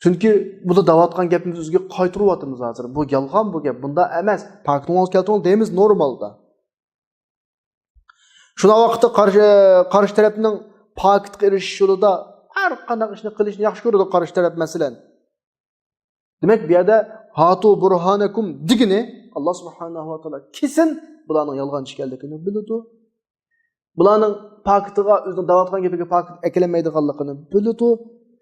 چۈنكى بۇدا دەۋاتقان گەپنى بىز ئۆزىگە قايتۇرۇۋاتىمىز ھازىر. بۇ يالغان بۇ گەپ، بۇنداق ئەمەس. پاكىتىڭلارنى كەلتۈرۈڭ دەيمىز نورمالدا. شۇنداق ۋاقىتتا قارشى، قارشى تەرەپنىڭ پاكىتقا ئېرىشىش يولىدا ھەر قانداق ئىشنى قىلىشنى ياخشى كۆرىدۇ قارشى تەرەپ، مەسىلەن. دېمەك، بۇ يەردە ھاتۇ بۇرھانەكۇم دېگىنى، ئاللا سۇبھانەھۇ ۋە تائالا كېسىن بۇلارنىڭ يالغانچى ئىكەنلىكىنى بىلىدۇ. بۇلارنىڭ پاكىتىغا، ئۆزىنىڭ دەۋاتقان گېپىگە پاكىت ئەكېلەلمەيدىغانلىقىنى بىلىدۇ.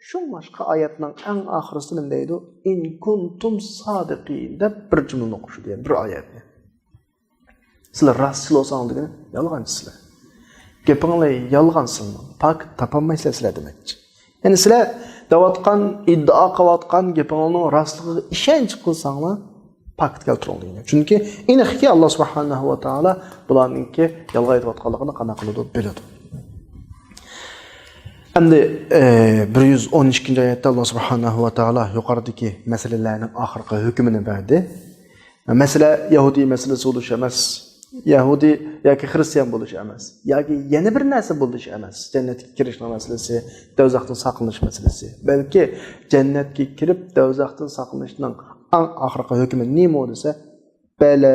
شۇڭلاشقا ئايەتنىڭ ئەڭ ئاخىرىسىدا نېمە دەيدۇ؟ «ئىن كۇنتۇم سادىقىن» دەپ بىر جۈملىنى ئوقۇشىدۇ، يەنى بىر ئايەتنى. سىلەر راستچىل بولساڭلار دېگىنى، يالغانچى سىلەر. گېپىڭلار يالغان سىلەرنىڭ. پاكىت تاپالمايسىلەر سىلەر دېمەكچى. يەنى سىلەر دەۋاتقان، ئىددىئا قىلىۋاتقان گېپىڭلارنىڭ راستلىقىغا ئىشەنچ قىلساڭلار، پاكىت كەلتۈرۈڭ دېگەن. چۈنكى ئېنىقكى، ئاللا سۇبھانەھۇ ۋە تائالا بۇلارنىڭكى يالغان ئېيتىۋاتقانلىقىنى قانداق قىلىدۇ، بىلىدۇ. ئەمدى، ئە، بىر يۈز ئون ئىككىنچى ئايەتتە ئاللا سۇبھانەھۇ ۋە تائالا يۇقىرىدىكى مەسىلىلەرنىڭ ئاخىرقى ھۆكمىنى بەردى. مەسىلە يەھۇدىي مەسىلىسى بولۇش ئەمەس، يەھۇدىي ياكى خرىستىيان بولۇش ئەمەس، ياكى يەنە بىر نەرسە بولۇش ئەمەس. جەننەتكە كىرىشنىڭ مەسىلىسى، دوزاختىن ساقلىنىش مەسىلىسى. بەلكى جەننەتكە كىرىپ دوزاختىن ساقلىنىشنىڭ ئەڭ ئاخىرقى ھۆكمى نېمە دېسە، بەلە،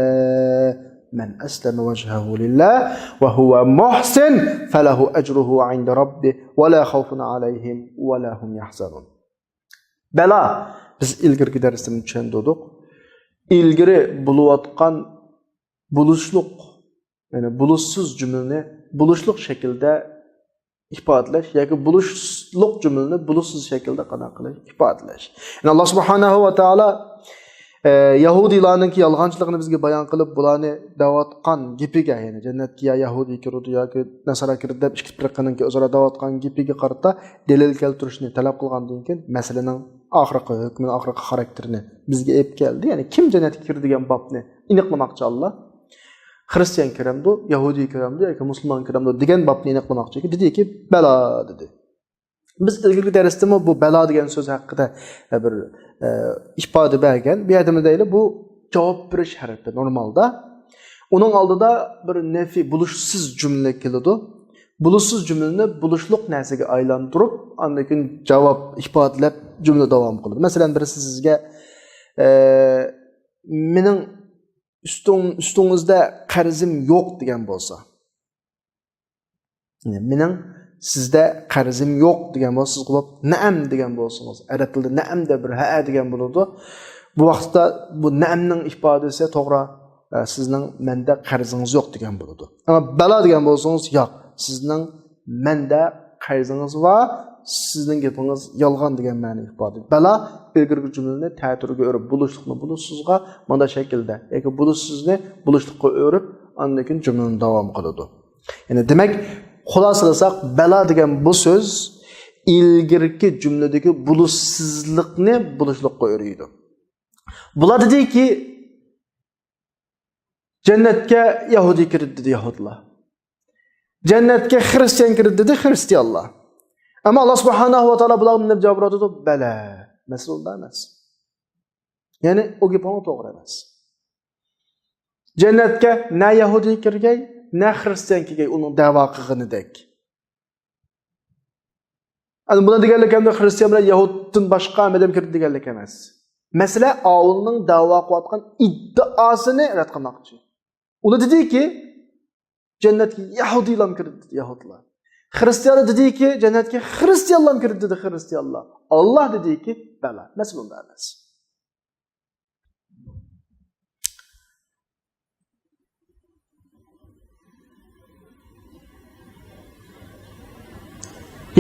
مەن ئەسلەمە ۋەجھەھۇ لىللاھ ۋە ھۇۋە مۇھسىن فەلەھۇ ئەجرۇھۇ ئىندە رەببىھ ۋە لا خەۋفۇن ئەلەيھىم ۋە لا ھۇم يەھزەنۇن. بەلا، بىز ئىلگىرىكى دەرستىمۇ چۈشەندۈردۇق. ئىلگىرى بولۇۋاتقان بولۇشلۇق، يەنى بولۇشسىز جۈملىنى بولۇشلۇق شەكىلدە ئىپادىلەش ياكى بولۇشلۇق جۈملىنى بولۇشسىز شەكىلدە قانداق قىلىش، ئىپادىلەش. يەنى ئاللا سۇبھانەھۇ ۋە تائالا، ئە، يەھۇدىيلارنىڭكى يالغانچىلىقىنى بىزگە بايان قىلىپ، بۇلارنى دەۋاتقان گېپىگە، يەنى جەننەتكە يا يەھۇدىي كىرىدۇ ياكى ناسارا كىرىدۇ دەپ ئىككى پىرقىنىڭكى ئۆزئارا دەۋاتقان گېپىگە قارىتا دەلىل كەلتۈرۈشنى تەلەپ قىلغاندىن كېيىن، مەسىلىنىڭ ئاخىرقى ھۆكمىنى، ئاخىرقى خاراكتېرىنى بىزگە ئېلىپ كەلدى. يەنى كىم جەننەتكە كىرىدۇ دېگەن بابنى ئېنىقلىماقچى ئاللا. خرىستىيان كىرەمدۇ، يەھۇدىي كىرەمدۇ ياكى مۇسۇلمان كىرەمدۇ دېگەن بابنى ئېنىقلىماقچى ئىكەن. دېدىكى، بەلا دېدى. بىز ئىلگىرىكى دەرستىمۇ بۇ بەلا دېگەن سۆز ھەققىدە بىر، ئە، ئىپادە بەرگەن. بۇ يەردىمۇ دەيلى، بۇ جاۋاب بېرىش ھەرپى نورمالدا. ئۇنىڭ ئالدىدا بىر نەفى، بولۇشسىز جۈملە كېلىدۇ. بولۇشسىز جۈملىنى بولۇشلۇق نەرسىگە ئايلاندۇرۇپ، ئاندىن كېيىن جاۋاب ئىپادىلەپ جۈملە داۋام قىلىدۇ. مەسىلەن، بىرسى سىزگە، ئە، مېنىڭ ئۈستۈڭ-، ئۈستىڭىزدە قەرزىم يوق دېگەن بولسا، يەنى مېنىڭ سىزدە قەرزىم يوق دېگەن بولسا، سىز جاۋاب نەئەم دېگەن بولسىڭىز، ئەرەب تىلىدا نەئەم دەپ بىر ھەئە دېگەن بولىدۇ. بۇ ۋاقىتتا بۇ نەئەمنىڭ ئىپادىسى توغرا، ئە، سىزنىڭ مەندە قەرزىڭىز يوق دېگەن بولىدۇ. ئەمما بەلا دېگەن بولسىڭىز، ياق، سىزنىڭ مەندە قەرزىڭىز بار، سىزنىڭ گېپىڭىز يالغان دېگەن مەنە ئىپادە. بەلا ئىلگىرىكى جۈملىنى تەتۈرگە ئۆرۈپ، بولۇشلۇقنى بولۇشسىزغا مانا شەكىلدە ياكى بولۇشسىزنى بولۇشلۇققا ئۆرۈپ، ئاندىن كېيىن جۈملىنى داۋام قىلىدۇ. يەنى دېمەك، خۇلاسىلىساق، بەلا دېگەن بۇ سۆز ئىلگىرىكى جۈملىدىكى بولۇشسىزلىقنى بولۇشلۇققا ئۆرۈيدۇ. بۇلار دېدىكى، جەننەتكە يەھۇدىي كىرىدۇ دېدى يەھۇدىيلار. جەننەتكە خرىستىيان كىرىدۇ دېدى خرىستىيانلار. ئەمما ئاللا سۇبھانەھۇ ۋە تائالا بۇلارغا نېمە جاۋاب بېرىۋاتىدۇ؟ بەلە. مەسىلە ئۇندا ئەمەس. يەنى ئۇ گېپىڭ توغرا ئەمەس. جەننەتكە نە يەھۇدىي كىرگەي، نە خرىستىيان كىرگەي ئۇنىڭ دەۋا قىلغىنىدەك. ئەمدى بۇنى دېگەنلىك ئەمدى خرىستىيان بىلەن يەھۇدتىن باشقا ھەممە ئادەم كىرىدۇ دېگەنلىك ئەمەس. مەسىلە ئاۋۇلنىڭ دەۋا قىلىۋاتقان ئىددىئاسىنى رەت قىلماقچى. ئۇلار دېدىكى، جەننەتكە يەھۇدىيلام كىرىدۇ دېدى يەھۇدلار. خرىستىيانلار دېدىكى، جەننەتكە خرىستىيانلام كىرىدۇ دېدى خرىستىيانلار. ئاللا دېدىكى، بەلە، مەسىلە ئۇندا ئەمەس.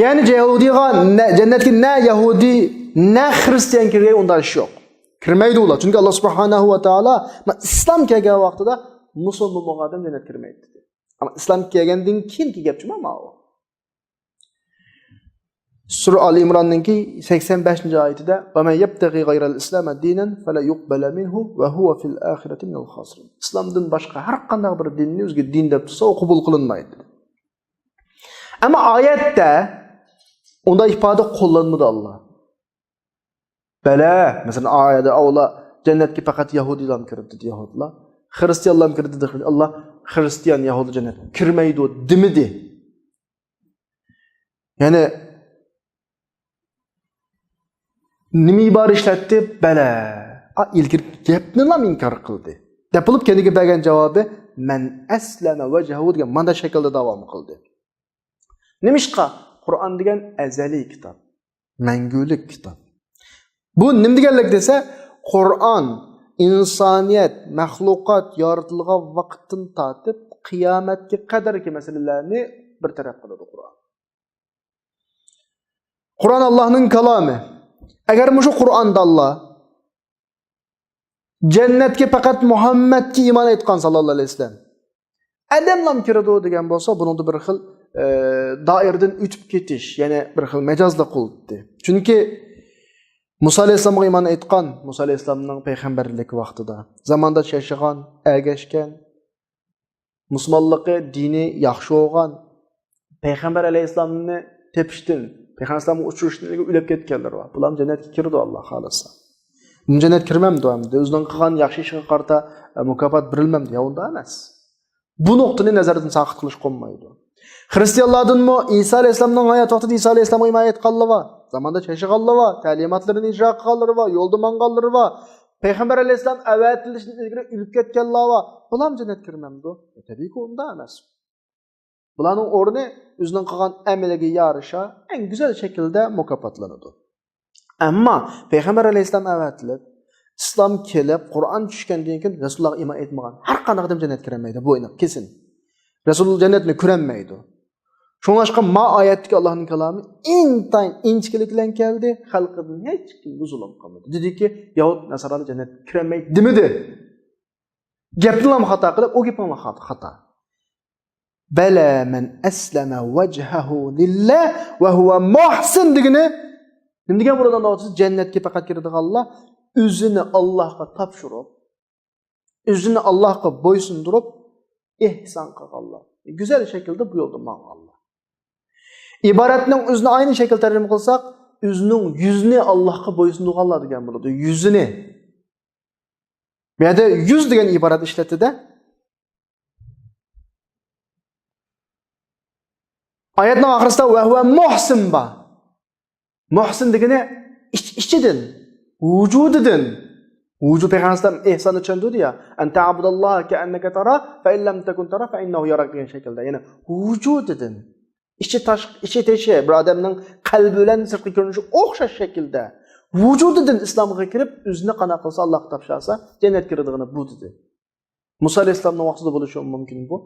يەنى يەھۇدىيغا نە، جەننەتكە نە يەھۇدىي، نە خرىستىيان كىرگەي ئۇنداق ئىش يوق. كىرمەيدۇ ئۇلار. چۈنكى ئاللا سۇبھانەھۇ ۋە تائالا، مانا ئىسلام كەلگەن ۋاقتىدا مۇسۇلمان بولمىغان ئادەم جەننەتكە كىرمەيدۇ دېدى. ئەمما ئىسلام كەلگەندىن كېيىنكى گەپ جۇما ماۋۇ. سۈرە ئالى ئىمراننىڭكى سەكسەن بەشىنچى ئايىتىدە، «وَمَنْ يَبْتَغِ غَيْرَ الْإِسْلَامَ دِينًا فَلَنْ يُقْبَلَ مِنْهُ وَهُوَ فِي الْآخِرَةِ مِنَ الْخَاسِرِينَ.» ئىسلامدىن باشقا ھەر قانداق بىر دىننى ئۆزىگە دىن دەپ تۇتسا، ئۇ قوبۇل قىلىنمايدۇ. ئەمما ئايەتتە ئۇنداق ئىپادە قوللانمىدى ئاللا. بەلە، مەسىلەن، ئايەتتە ئاللا جەننەتكە پەقەت يەھۇدىيلام كىرىدۇ دېدى يەھۇدلار. خرىستىيانلام كىرىدۇ دېدى. ئاللا خرىستىيان، يەھۇدىي جەننەتكە كىرمەيدۇ دېمىدى. يەنى نېمە ئىبارە ئىشلەتتى؟ بەلە. ئا، ئىلگىرى گەپنىلا ئىنكار قىلدى. دەپ بولۇپ كەينىگە بەرگەن جاۋابى، «مەن ئەسلەمە ۋەجھەھۇ» دېگەن مانا شەكىلدە داۋام قىلدى. نېمىشقا؟ قۇرئان دېگەن ئەزەلىي كىتاب، مەڭگۈلۈك كىتاب. بۇ نېمە دېگەنلىك دېسە، قۇرئان ئىنسانىيەت، مەخلۇقات يارىتىلغان ۋاقىتتىن تارتىپ قىيامەتكە قەدەركى مەسىلىلەرنى بىر تەرەپ قىلىدۇ قۇرئان. قۇرئان ئاللانىڭ كالامى. ئەگەر مۇشۇ قۇرئاندا ئاللا جەننەتكە پەقەت مۇھەممەدكە ئىمان ئېيتقان ساللاللاھۇ ئەلەيھى ۋەسەللەم ئادەملام كىرىدۇ دېگەن بولسا، بۇنىڭدا بىر خىل، ئە، دائىرىدىن ئۆتۈپ كېتىش، يەنى بىر خىل مەجازلىق قىلدى. چۈنكى مۇسا ئەلەيھىسسالامغا ئىمان ئېيتقان، مۇسا ئەلەيھىسسالامنىڭ پەيغەمبەرلىكى ۋاقتىدا، زامانىداش ياشىغان، ئەگەشكەن، مۇسۇلمانلىقى، دىنى ياخشى بولغان، پەيغەمبەر ئەلەيھىسسالامنى تېپىشتىن، پەيغەمبەر ئەلەيھىسسالامغا ئۇچرىشىشتىن ئىلگىرى ئۆلۈپ كەتكەنلىرى بار. بۇلارمۇ جەننەتكە كىرىدۇ، ئاللا خالىسا. بۇ جەننەتكە كىرمەمدۇ ئەمدى؟ ئۆزىنىڭ قىلغان ياخشى ئىشىغا قارىتا، ئە، مۇكاپات بېرىلمەمدۇ؟ يا ئۇنداق ئەمەس. بۇ نۇقتىنى نەزەردىن ساقىت قىلىشقا بولمايدۇ. خرىستىيانلاردىنمۇ ئىسا ئەلەيھىسسالامنىڭ ھايات ۋاقتىدا ئىسا ئەلەيھىسسالامغا ئىمان ئېيتقانلار بار، زامانىداش ياشىغانلار بار، تەلىماتلىرىنى ئىجرا قىلغانلىرى بار، يولدا ماڭغانلىرى بار. پەيغەمبەر ئەلەيھىسسالام ئەۋەتىلىشتىن ئىلگىرى ئۆلۈپ كەتكەنلەر بار. بۇلارمۇ جەننەتكە كىرمەمدۇ؟ تەبىئىيكى، ئۇنداق ئەمەس. بۇلارنىڭ ئورنى ئۆزىنىڭ قىلغان ئەمىلىگە يارىشا ئەڭ گۈزەل شەكىلدە مۇكاپاتلىنىدۇ. ئەمما پەيغەمبەر ئەلەيھىسسالام ئەۋەتىلىپ، ئىسلام كېلىپ، قۇرئان چۈشكەندىن كېيىن رەسۇلۇللاھقا ئىمان ئېيتمىغان ھەر قانداق ئادەم جەننەتكە كىرەلمەيدۇ، بۇ ئېنىق، كېسىن. رەسۇل جەننەتنى كۆرەلمەيدۇ. شۇڭلاشقا ما ئايەتتىكى ئاللاھنىڭ كالامى ئىنتايىن ئىنچىكىلىك بىلەن كەلدى، خەلقىدىن ھېچكىمگە زۇلۇم قىلمىدى. دېدىكى، يەھۇد ناسارانى جەننەتكە كىرەلمەيدۇ دېمىدى. گەپنىلا خاتا قىلىپ، ئۇ گېپىڭلا خاتا، خاتا. بەلە مەن ئەسلەمە ۋەجھەھۇ لىللا ۋە ھۇۋە مۇھسىن دېگىنى نېمە دېگەن بولىدۇ؟ ئۇنداق بولسا جەننەتكە پەقەت كىرىدىغانلار ئۆزىنى ئاللاھقا تاپشۇرۇپ، ئۆزىنى ئاللاھقا بويسۇندۇرۇپ، ئېھسان قىلغانلار، گۈزەل شەكىلدە بۇ يولدا ماڭغانلار. ئىبارەتنىڭ ئۆزىنى ئاينى شەكىل تەرجىمە قىلساق، ئۆزىنىڭ يۈزىنى ئاللاھقا بويسۇندۇرغانلار دېگەن بولىدۇ. يۈزىنى. بۇ يەردە يۈز دېگەن ئىبارەت ئىشلەتتى-دە. ئايەتنىڭ ئاخىرىسىدا ۋە ھۇۋە مۇھسىن بار. مۇھسىن دېگىنى ئىچ-، ئىچىدىن، ۋۇجۇدىدىن. ۋۇجۇد پەيغەمبەر ئەلەيھىسسالام ئېھساننى چۈشەندۈردى يا. ئەن تەبۇدەللاھە كەئەننەكە تەرا، فەئىن لەم تەكۇن تەرا، فەئىننەھۇ ياراك دېگەن شەكىلدە. يەنى ۋۇجۇدىدىن. ئىچى تاش-، ئىچى تېشى بىر ئادەمنىڭ قەلبى بىلەن سىرتقى كۆرۈنۈشى ئوخشاش شەكىلدە. ۋۇجۇدىدىن ئىسلامغا كىرىپ، ئۆزىنى قانداق قىلسا، ئاللاھقا تاپشۇرسا، جەننەتكە كىرىدىغىنى بۇ دېدى. مۇسا ئەلەيھىسسالامنىڭ ۋاقتىدا بولۇشى مۇمكىن بۇ.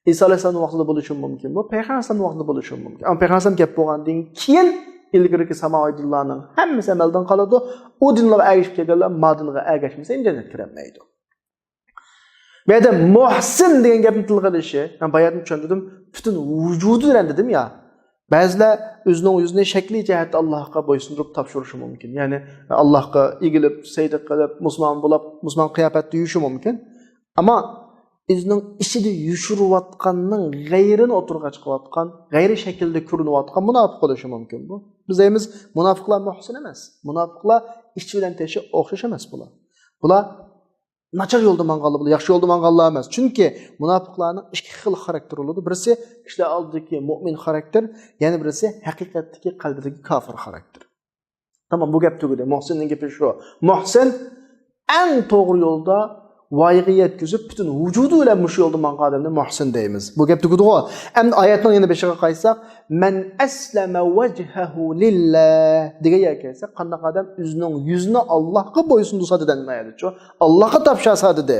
ئىسا ئەلەيھىسسالامنىڭ ۋاقتىدا بولۇشى مۇمكىن بۇ. پەيغەمبەر ئەلەيھىسسالامنىڭ ۋاقتىدا بولۇشى مۇمكىن. ئەمما پەيغەمبەر ئەلەيھىسسالام گەپ بولغاندىن كېيىن ئىلگىرىكى ساماۋىي دىنلارنىڭ ھەممىسى ئەمەلدىن قالىدۇ. ئۇ دىنلارغا ئەگىشىپ كەلگەنلەر ما دىنغا ئەگەشمىسە، يەنە جەننەتكە كىرەلمەيدۇ. بۇ يەردە مۇھسىن دېگەن گەپنى تىلغا ئېلىشى، مەن باياتىن چۈشەندۈردۈم، پۈتۈن ۋۇجۇدى بىلەن دېدىم يا. بەزىلەر ئۆزىنىڭ يۈزىنى شەكلىي جەھەتتە ئاللاھقا بويسۇندۇرۇپ تاپشۇرۇشى مۇمكىن. يەنى ئاللاھقا ئېگىلىپ، سەجدە قىلىپ، مۇسۇلمان بولۇپ، مۇسۇلمان قىياپەتتە يۈرۈشى مۇمكىن. ئەمما ئۆزىنىڭ ئىچىدە يوشۇرۇۋاتقاننىڭ غەيرىنى ئوتتۇرىغا چىقىۋاتقان، غەيرىي شەكىلدە كۆرۈنۈۋاتقان مۇناپىق بولۇشى مۇمكىن بۇ. بىز دەيمىز، مۇناپىقلار مۇھسىن ئەمەس. مۇناپىقلار ئىچى بىلەن تېشى ئوخشاش ئەمەس بۇلار. بۇلار ناچار يولدا ماڭغانلار، بۇلار ياخشى يولدا ماڭغانلار ئەمەس. چۈنكى مۇناپىقلارنىڭ ئىككى خىل خاراكتېرى بولىدۇ. بىرسى كىشىلەر ئالدىدىكى مۆمىن خاراكتېر، يەنە بىرسى ھەقىقەتتىكى قەلبىدىكى كاپىر خاراكتېر. تامام، بۇ گەپ تۈگىدى. مۇھسىننىڭ گېپى شۇ. مۇھسىن ئەڭ توغرا يولدا ۋايىغا يەتكۈزۈپ، پۈتۈن ۋۇجۇدى بىلەن مۇشۇ يولدا ماڭغان ئادەمنى مۇھسىن دەيمىز. بۇ گەپ تۈگىدىغۇ. ئەمدى ئايەتنىڭ يەنە بېشىغا قايتساق، مەن ئەسلەمە ۋەجھەھۇ لىللا دېگەن يەرگە كەلسەك، قانداق ئادەم ئۆزىنىڭ يۈزىنى ئاللاھقا بويسۇندۇرسا دېدى ئەمدى ئايەتتە شۇ. ئاللاھقا تاپشۇرسا دېدى.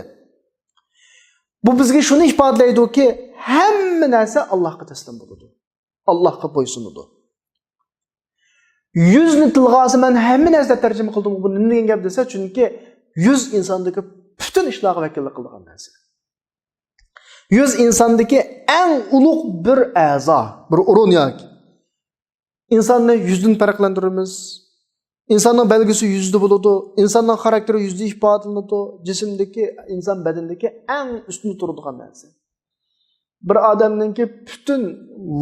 بۇ بىزگە شۇنى ئىپادىلەيدۇكى، ھەممە نەرسە ئاللاھقا تەسلىم بولىدۇ. ئاللاھقا بويسۇنىدۇ. يۈزنى تىلغا ئالسا، مەن ھەممە نەرسە دەپ تەرجىمە قىلدىم. بۇ نېمە دېگەن گەپ دېسە، چۈنكى يۈز ئىنساندىكى پۈتۈن ئىشلارغا ۋەكىللىك قىلىدىغان نەرسە. يۈز ئىنساندىكى ئەڭ ئۇلۇغ بىر ئەزا، بىر ئورۇن ياكى. ئىنساننى يۈزدىن پەرقلەندۈرىمىز. ئىنساننىڭ بەلگىسى يۈزدە بولىدۇ. ئىنساننىڭ خاراكتېرى يۈزدە ئىپادىلىنىدۇ. جىسىمدىكى، ئىنسان بەدىنىدىكى ئەڭ ئۈستۈندە تۇرىدىغان نەرسە. بىر ئادەمنىڭكى پۈتۈن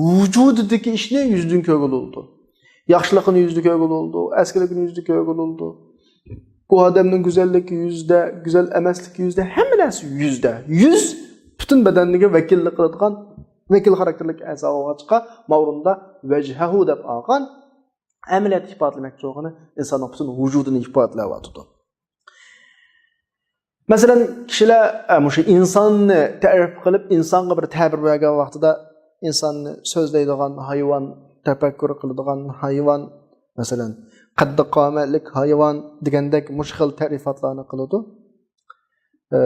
ۋۇجۇدىدىكى ئىشنى يۈزدىن كۆرگىلى بولىدۇ. ياخشىلىقىنى يۈزدە كۆرگىلى بولىدۇ، ئەسكىلىكىنى يۈزدە كۆرگىلى بولىدۇ. ئۇ ئادەمنىڭ گۈزەللىكى يۈزدە، گۈزەل ئەمەسلىكى يۈزدە، ھەممە نەرسە يۈزدە. يۈز پۈتۈن بەدەنگە ۋەكىللىك قىلىدىغان، ۋەكىل خاراكتېرلىك ئەزا بولغاچقا، ماۋرۇندا ۋەجھەھۇ دەپ ئالغان، ئەمەلىيەتتە ئىپادىلىمەكچى بولغىنى ئىنساننىڭ پۈتۈن ۋۇجۇدىنى ئىپادىلەۋاتىدۇ. مەسىلەن، كىشىلەر، ئە، مۇشۇ ئىنساننى تەرىپ قىلىپ، ئىنسانغا بىر تەبىر بەرگەن ۋاقتىدا، ئىنساننى سۆزلەيدىغان ھايۋان، تەپەككۇر قىلىدىغان ھايۋان، مەسىلەن، قەددى قامەتلىك ھايۋان دېگەندەك مۇشۇ خىل تەرىپاتلارنى قىلىدۇ. ئە،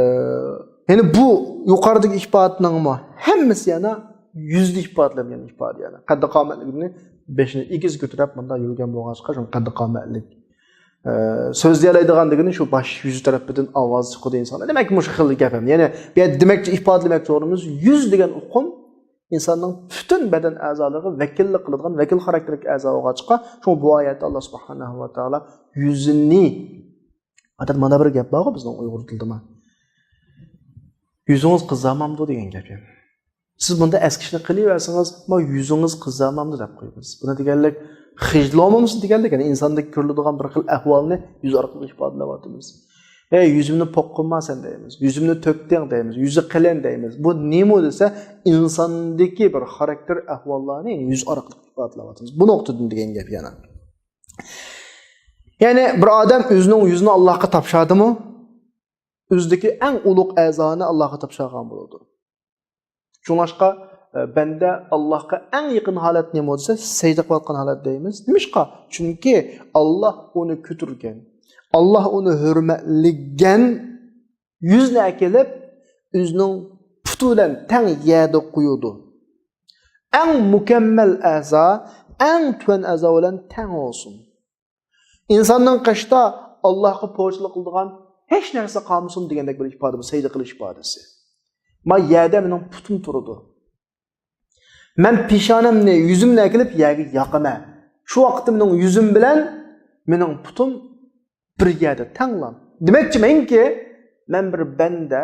يەنى بۇ يۇقىرىدىكى ئىپادىنىڭمۇ ھەممىسى يەنە يۈزدە ئىپادىلەنگەن ئىپادە يەنە. قەددى قامەتلىكنى بېشىنى ئېگىز كۆتۈرۈپ مۇنداق يۈرگەن بولغاچقا، شۇ قەددى قامەتلىك. ئە، سۆزلىيەلەيدىغان دېگىنى شۇ باش يۈزى تەرەپىدىن ئاۋاز چىقىدۇ ئىنسانلار. دېمەك، مۇشۇ خىل گەپ ھەم. يەنى بۇ يەردە دېمەكچى، ئىپادىلىمەكچى بولغىنىمىز يۈز دېگەن ئۇقۇم ئىنساننىڭ پۈتۈن بەدەن ئەزالىرىغا ۋەكىللىك قىلىدىغان ۋەكىل خاراكتېرلىك ئەزا بولغاچقا، شۇڭا بۇ ئايەتتە ئاللا سۇبھانەھۇ ۋە تائالا يۈزىنى، ئادەتتە مانا بىر گەپ بارغۇ بىزنىڭ ئۇيغۇر تىلىدىمۇ، «يۈزىڭىز قىزارمامدۇ؟» دېگەن گەپ. يەنى سىز بۇنداق ئەسكى ئىشنى قىلىۋەرسىڭىز، «ما يۈزىڭىز قىزارمامدۇ؟» دەپ قويىمىز. بۇنى دېگەنلىك خىجلانمامسىز دېگەنلىك، يەنى ئىنساندىكى كۆرۈلىدىغان بىر خىل ئەھۋالنى يۈز ئارقىلىق ئىپادىلەۋاتىمىز. «ھەي، يۈزۈمنى پوق قىلماسەن» دەيمىز، «يۈزۈمنى تۆكتىڭ» دەيمىز، «يۈزى قېلىن» دەيمىز. بۇ نېمە دېسە، ئىنساندىكى بىر خاراكتېر ئەھۋاللارنى يۈز ئارقىلىق ئىپادىلەۋاتىمىز. بۇ نۇقتىدىن دېگەن گەپ يەنە. يەنى بىر ئادەم ئۆزىنىڭ يۈزىنى ئاللاھقا تاپشۇردىمۇ، ئۆزىدىكى ئەڭ ئۇلۇغ ئەزانى ئاللاھقا تاپشۇرغان بولىدۇ. شۇڭلاشقا، ئە، بەندە ئاللاھقا ئەڭ يېقىن ھالەت نېمە دېسە، سەجدە قىلىۋاتقان ھالەت دەيمىز. نېمىشقا؟ چۈنكى ئاللاھ ئۇنى كۆتۈرگەن، ئاللاھ ئۇنى ھۆرمەتلىگەن يۈزنى ئەكېلىپ، ئۆزىنىڭ پۇتى بىلەن تەڭ يەردە قويىدۇ. ئەڭ مۇكەممەل ئەزا ئەڭ تۆۋەن ئەزا بىلەن تەڭ بولسۇن. ئىنساننىڭ قېشىدا ئاللاھقا پوچىلىق قىلىدىغان ھېچ نەرسە قالمىسۇن دېگەندەك بىر ئىپادە، بۇ سەجدە قىلىش ئىپادىسى. ما يەردە مېنىڭ پۇتۇم تۇرىدۇ. مەن پېشانەمنى، يۈزۈمنى ئەكېلىپ يەرگە ياقىمەن. شۇ ۋاقىتتا مېنىڭ يۈزۈم بىلەن مېنىڭ پۇتۇم بىر يەردە تەڭلا. دېمەكچىمەنكى، مەن بىر بەندە،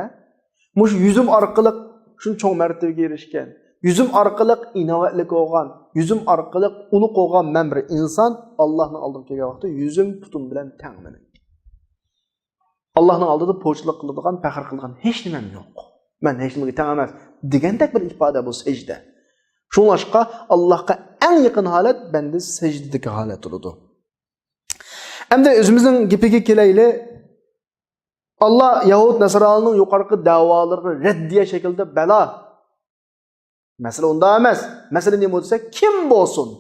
مۇشۇ يۈزۈم ئارقىلىق شۇنچە چوڭ مەرتىۋىگە ئېرىشكەن، يۈزۈم ئارقىلىق ئىناۋەتلىك بولغان، يۈزۈم ئارقىلىق ئۇلۇغ بولغان مەن بىر ئىنسان، ئاللاھنىڭ ئالدىغا كەلگەن ۋاقىتتا يۈزۈم پۇتۇم بىلەن تەڭ مېنىڭ. ئاللاھنىڭ ئالدىدا پوچىلىق قىلىدىغان، پەخىر قىلىدىغان ھېچ نېمەم يوق. مەن ھېچ نېمىگە تەڭ ئەمەس دېگەندەك بىر ئىپادە بۇ سەجدە. شۇڭلاشقا ئاللاھقا ئەڭ يېقىن ھالەت بەندە سەجدىدىكى ھالەت بولىدۇ. ئەمدى ئۆزىمىزنىڭ گېپىگە كېلەيلى. ئاللا يەھۇد نەسرانىنىڭ يۇقىرىقى دەۋالىرىغا رەددىيە شەكلىدە بەلا، مەسىلە ئۇنداق ئەمەس. مەسىلە نېمە دېسە، كىم بولسۇن،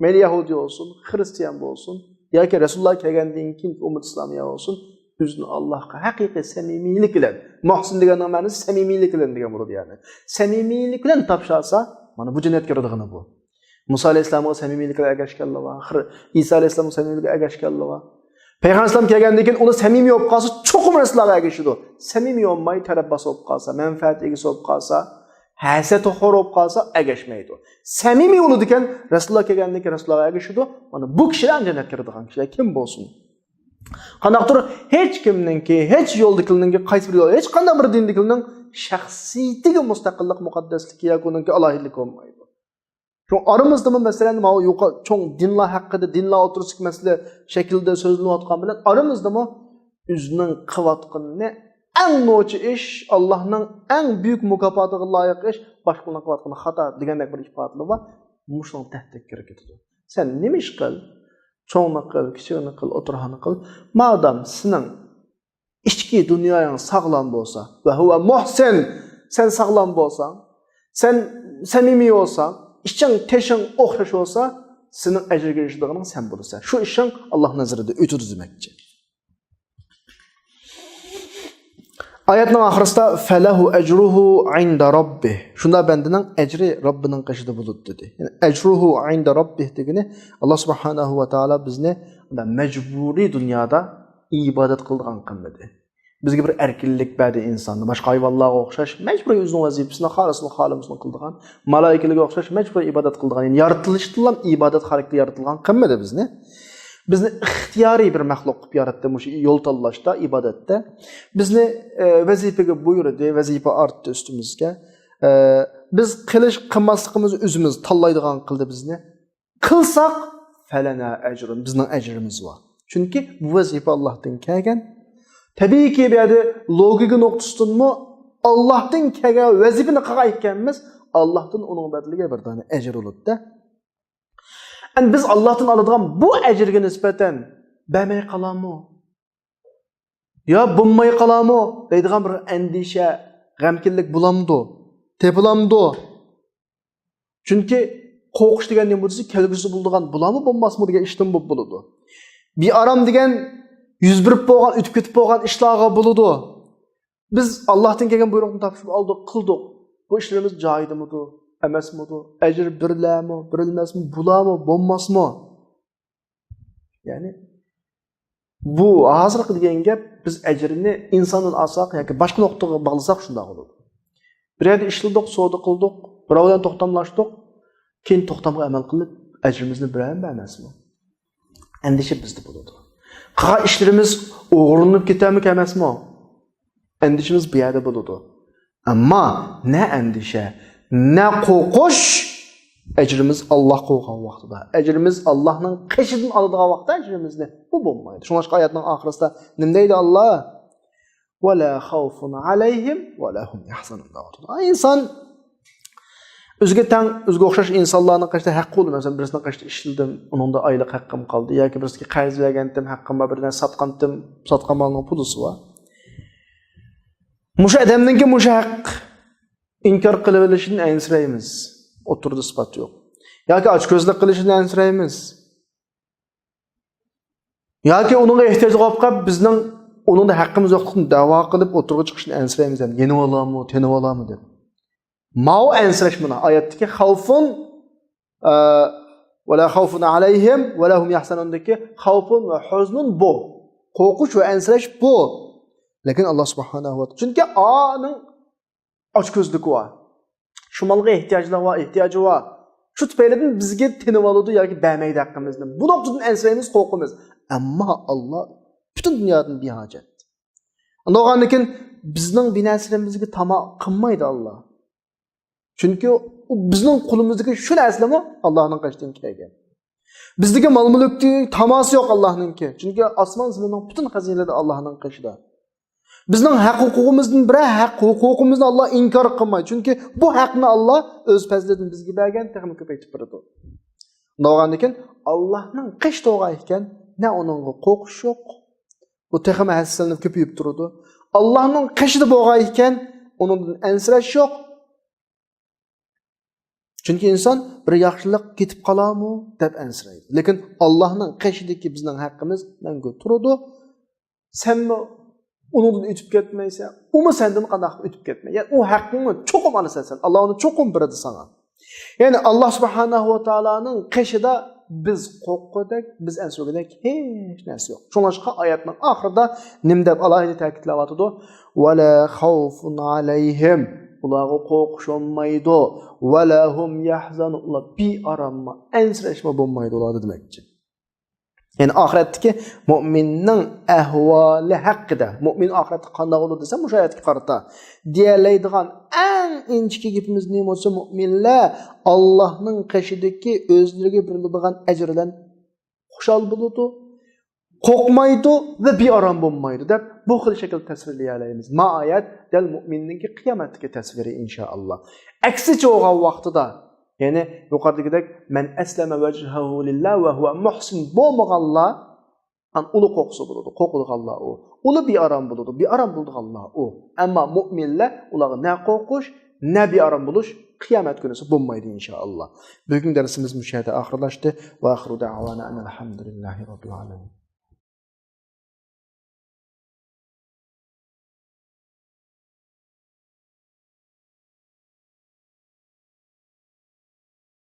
مەيلى يەھۇدىي بولسۇن، خىرىستىيان بولسۇن ياكى رەسۇلۇللا كەلگەندىن كېيىنكى ئۈممەت ئىسلامىيە بولسۇن، ئۆزىنى ئاللاھقا ھەقىقىي سەمىمىيلىك بىلەن، مۇھسىن دېگەننىڭ مەنىسى سەمىمىيلىك بىلەن دېگەن بولىدۇ يەنى. سەمىمىيلىك بىلەن تاپشۇرسا، مانا بۇ جەننەتكە كىرىدىغىنى بۇ. مۇسا ئەلەيھىسسالامغا سەمىمىيلىك بىلەن ئەگەشكەنلىرى بار. خىر-، ئىسا ئەلەيھىسسالامغا سەمىمىيلىك بىلەن ئەگەشكەنلىرى بار. پەيغەمبەر ئەلەيھىسسالام كەلگەندىن كېيىن ئۇلار سەمىمىي بولۇپ قالسا، چوقۇم رەسۇللارغا ئەگىشىدۇ. سەمىمىي بولماي، تەرەپ باس بولۇپ قالسا، مەنپەئەت ئىگىسى بولۇپ قالسا، ھەسەتخور بولۇپ قالسا، ئەگەشمەيدۇ. سەمىمىي بولىدىكەن، رەسۇللار كەلگەندىن كېيىن رەسۇللارغا ئەگىشىدۇ. مانا بۇ كىشىلەر جەننەتكە كىرىدىغان كىشىلەر كىم بولسۇن. قانداقتۇر ھېچ كىمنىڭكى، ھېچ يولدىكىلىنىڭكى، قايسى بىر يول، ھېچ قانداق بىر دىندىكىلىنىڭ شەخسىيىتىگە مۇستەقىللىق، مۇقەددەسلىكى ياكى ئۇنىڭكى ئالاھىدىلىكى بولمايدۇ. شۇ ئارىمىزدىمۇ، مەسىلەن، ماۋۇ يۇقا-، چوڭ دىنلار ھەققىدە، دىنلار ئوتتۇرىسىدىكى مەسىلە شەكلىدە سۆزلىنىۋاتقان بىلەن، ئارىمىزدىمۇ ئۆزىنىڭ قىلىۋاتقىنىنى ئەڭ نوچى ئىش، ئاللاھنىڭ ئەڭ بۈيۈك مۇكاپاتىغا لايىق ئىش، باشقىلارنىڭ قىلىۋاتقىنى خاتا دېگەندەك بىر ئىپادىلىرى بار. مۇشۇنىڭ تەھدىتكە كىرىپ كېتىدۇ. سەن نېمە ئىش قىل، چوڭنى قىل، كىچىكنى قىل، ئوتتۇرىنى قىل، مادام سېنىڭ ئىچكى دۇنيايىڭ ساغلام بولسا، ۋە ھۇۋە مۇھسىن، سەن ساغلام بولساڭ، سەن سەمىمىي بولساڭ، ئىچىڭ تېشىڭ ئوخشاش بولسا، سېنىڭ ئەجىرگە ئېرىشىدىغىنىڭ سەن بولىسەن. شۇ ئىشىڭ ئاللاھ نەزىرىدە ئۆتىدۇ دېمەكچى. ئايەتنىڭ ئاخىرىسىدا، فەلەھۇ ئەجرۇھۇ ئىندە رەببىھ. شۇنداق بەندىنىڭ ئەجرى رەببىنىڭ قېشىدا بولىدۇ دېدى. يەنى ئەجرۇھۇ ئىندە رەببىھ دېگىنى، ئاللاھ سۇبھانەھۇ ۋە تائالا بىزنى مەجبۇرىي دۇنيادا ئىبادەت قىلىدىغان قىلمىدى. بىزگە بىر ئەركىنلىك بەردى ئىنساننى. باشقا ھايۋانلارغا ئوخشاش مەجبۇرىي ئۆزىنىڭ ۋەزىپىسىنى خالىسىنى خالىمىسىنى قىلىدىغان، مالائىكىلەرگە ئوخشاش مەجبۇرىي ئىبادەت قىلىدىغان، يەنى يارىتىلىشتىنلا ئىبادەت خاراكتېرى يارىتىلغان قىلمىدى بىزنى. بىزنى ئىختىيارىي بىر مەخلۇق قىلىپ ياراتتى مۇشۇ يول تاللاشتا، ئىبادەتتە. بىزنى، ئە، ۋەزىپىگە بۇيرۇدى، ۋەزىپە ئارتتى ئۈستىمىزگە. ئە، بىز قىلىش، قىلماسلىقىمىزنى ئۆزىمىز تاللايدىغان قىلدى بىزنى. قىلساق، فەلەنا ئەجرۇن، بىزنىڭ ئەجرىمىز بار. چۈنكى بۇ ۋەزىپە ئاللاھتىن كەلگەن. تەبىئىيكى، بۇ يەردە لوگىكا نۇقتىسىدىنمۇ ئاللاھتىن كەلگەن ۋەزىپىنى قىلغان ئىكەنمىز، ئاللاھتىن ئۇنىڭ بەدىلىگە بىر دانە ئەجىر بولىدۇ-دە. ئەمدى بىز ئاللاھتىن ئالىدىغان بۇ ئەجىرگە نىسبەتەن بەرمەي قالامۇ؟ يا بولماي قالامۇ دەيدىغان بىر ئەندىشە، غەمكىنلىك بولامدۇ؟ تېپىلامدۇ؟ چۈنكى قورقۇش دېگەن نېمە دېسە، كەلگۈسىدە بولىدىغان، بولامۇ بولماسمۇ دېگەن ئىشتىن بولۇپ بولىدۇ. بىئارام دېگەن يۈز بېرىپ بولغان، ئۆتۈپ كېتىپ بولغان ئىشلارغا بولىدۇ. بىز ئاللاھتىن كەلگەن بۇيرۇقنى تاپشۇرۇپ ئالدۇق، قىلدۇق. بۇ ئىشلىرىمىز جايىدىمىدۇ، ئەمەسمىدۇ؟ ئەجىر بېرىلەرمۇ، بېرىلمەسمۇ، بولارمۇ، بولماسمۇ؟ يەنى بۇ ھازىرقى دېگەن گەپ، بىز ئەجىرنى ئىنساندىن ئالساق ياكى باشقا نۇقتىغا باغلىساق شۇنداق بولىدۇ. بىر يەردە ئىشلىدۇق، سودا قىلدۇق، بىراۋ بىلەن توختاملاشتۇق، كېيىن توختامغا ئەمەل قىلىپ، ئەجرىمىزنى بېرەرمۇ، بەرمەسمۇ؟ ئەندىشە بىزدە بولىدۇ. قىلغان ئىشلىرىمىز ئوغرىلىنىپ كېتەرمىكىن، ئەمەسمۇ؟ ئەندىشىمىز بۇ يەردە بولىدۇ. ئەمما نە ئەندىشە، نە قورقۇش، ئەجرىمىز ئاللاھقا بولغان ۋاقتىدا، ئەجرىمىز ئاللاھنىڭ قېشىدىن ئالىدىغان ۋاقىتتا ئەجرىمىزنى، بۇ بولمايدۇ. شۇڭلاشقا ئايەتنىڭ ئاخىرىسىدا نېمە دەيدۇ ئاللاھ؟ «ولا خوف عليهم ولا هم يحزنون» دەۋاتىدۇ. ئاي ئىنسان، ئۆزىگە تەڭ، ئۆزىگە ئوخشاش ئىنسانلارنىڭ قېشىدا ھەققى بولىدۇ. مەسىلەن، بىرسىنىڭ قېشىدا ئىشلىدىم، ئۇنىڭدا ئايلىق ھەققىم قالدى، ياكى بىرسىگە قەرز بەرگەنتىم، ھەققىم بار، بىر نەرسە ساتقانتىم، ساتقان مالنىڭ پۇلىسى بار. مۇشۇ ئادەمنىڭكى مۇشۇ ھەق ئىنكار قىلىۋېلىشىدىن ئەنسىرەيمىز. ئوتتۇرىدا ئىسپات يوق. ياكى ئاچكۆزلۈك قىلىشىدىن ئەنسىرەيمىز. ياكى ئۇنىڭغا ئېھتىياجلىق بولۇپ قېلىپ، بىزنىڭ ئۇنىڭدا ھەققىمىز يوقلۇقىنى دەۋا قىلىپ ئوتتۇرىغا چىقىشىنى ئەنسىرەيمىز، يەنى يېنىۋالامۇ، تېنىۋالامۇ دەپ. ماۋۇ ئەنسىرەش مانا ئايەتتىكى خەۋفۇن، ئە، ۋەلا خەۋفۇن ئەلەيھىم ۋەلا ھۇم يەھزەنۇندىكى خەۋفۇن ۋە ھۇزنۇن بۇ. قورقۇش ۋە ئەنسىرەش بۇ. لېكىن ئاللا سۇبھانەھۇ ۋە تائالا، چۈنكى ئانىڭ ئاچكۆزلۈكى بار. شۇ مالغا ئېھتىياجلىق بار، ئېھتىياجى بار. شۇ تۈپەيلىدىن بىزگە تېنىۋالىدۇ ياكى بەرمەيدۇ ھەققىمىزنى. بۇ نۇقتىدىن ئەنسىرەيمىز، قورقىمىز. ئەمما ئاللا پۈتۈن دۇنيادىن بىھاجەت. ئۇنداق بولغاندىن كېيىن بىزنىڭ بىنەرسىلىرىمىزگە تاما قىلمايدۇ ئاللا. چۈنكى ئۇ بىزنىڭ قولىمىزدىكى شۇ نەرسىلەرمۇ ئاللانىڭ قېشىدىن كەلگەن. بىزدىكى مال-مۈلۈكتىن تاماسى يوق ئاللانىڭكى. چۈنكى ئاسمان زېمىننىڭ پۈتۈن خەزىنىلىرى ئاللانىڭ قېشىدا. بىزنىڭ ھەق ھوقۇقىمىزدىن بىرەر ھەق ھوقۇقىمىزنى ئاللا ئىنكار قىلمايدۇ. چۈنكى بۇ ھەقنى ئاللا ئۆز پەزلىدىن بىزگە بەرگەن، تېخىمۇ كۆپەيتىپ بېرىدۇ. شۇنداق بولغاندىكىن ئاللانىڭ قېشىدا بولغان ئىكەن، نە ئۇنىڭغا قورقۇش يوق. ئۇ تېخىمۇ ھەسسىلىنىپ كۆپىيىپ تۇرىدۇ. ئاللانىڭ قېشىدا بولغان ئىكەن، ئۇنىڭدىن ئەنسىرەش يوق. چۈنكى ئىنسان بىر ياخشىلىق كېتىپ قالارمۇ دەپ ئەنسىرەيدۇ. لېكىن ئاللانىڭ قېشىدىكى بىزنىڭ ھەققىمىز مەڭگۈ تۇرىدۇ. سەنمۇ ئۇنىڭدىن ئۆتۈپ كەتمەيسەن، ئۇمۇ سەندىن قانداق ئۆتۈپ كەتمەي. يەنى ئۇ ھەققىڭنى چوقۇم ئالىسەن سەن. ئاللا ئۇنى چوقۇم بېرىدۇ ساڭا. يەنى ئاللا سۇبھانەھۇ ۋە تائالانىڭ قېشىدا بىز قورققۇدەك، بىز ئەنسىرىگۈدەك ھېچ نەرسە يوق. شۇڭلاشقا ئايەتنىڭ ئاخىرىدا نېمە دەپ ئالاھىدە تەكىتلەۋاتىدۇ؟ «ۋەلا خەۋفۇن ئەلەيھىم». ئۇلارغا قورقۇش بولمايدۇ. «ۋەلا ھۇم يەھزەنۇن». ئۇلار بىئاراممۇ، ئەنسىرەشمۇ بولمايدۇ ئۇلاردا دېمەكچى. يەنى ئاخىرەتتىكى مۇئمىننىڭ ئەھۋالى ھەققىدە، مۇئمىن ئاخىرەتتە قانداق بولىدۇ دېسە، مۇشۇ ئايەتكە قارىتا دېيەلەيدىغان ئەڭ ئىنچىكە گېپىمىز نېمە بولسا، مۇئمىنلەر ئاللانىڭ قېشىدىكى ئۆزلىرىگە بېرىلىدىغان ئەجىر بىلەن خۇشال بولىدۇ، قورقمايدۇ ۋە بىئارام بولمايدۇ دەپ بۇ خىل شەكىلدە تەسۋىرلىيەلەيمىز. ما ئايەت دەل مۇئمىننىڭكى قىيامەتتىكى تەسۋىرى، ئىنشائاللا. ئەكسىچە بولغان ۋاقتىدا، يەنى يۇقىرىدىكىدەك، «مەن ئەسلەمە ۋەجھەھۇ لىللا ۋە ھۇۋە مۇھسىن» بولمىغانلار، ئان ئۇلۇ قورقۇسى بولىدۇ، قورقىدىغانلار ئۇ. ئۇلۇ بىئارام بولىدۇ، بىئارام بولىدىغانلار ئۇ. ئەمما مۇئمىنلەر، ئۇلارغا نە قورقۇش، نە بىئارام بولۇش قىيامەت كۈنىسى بولمايدۇ، ئىنشائاللا. بۈگۈنكى دەرسىمىز مۇشۇ يەردە ئاخىرلاشتى. ۋە ئاخىرۇ دەئۋانا ئەنىل ھەمدۇلىللاھى رەببىل ئالەمىن.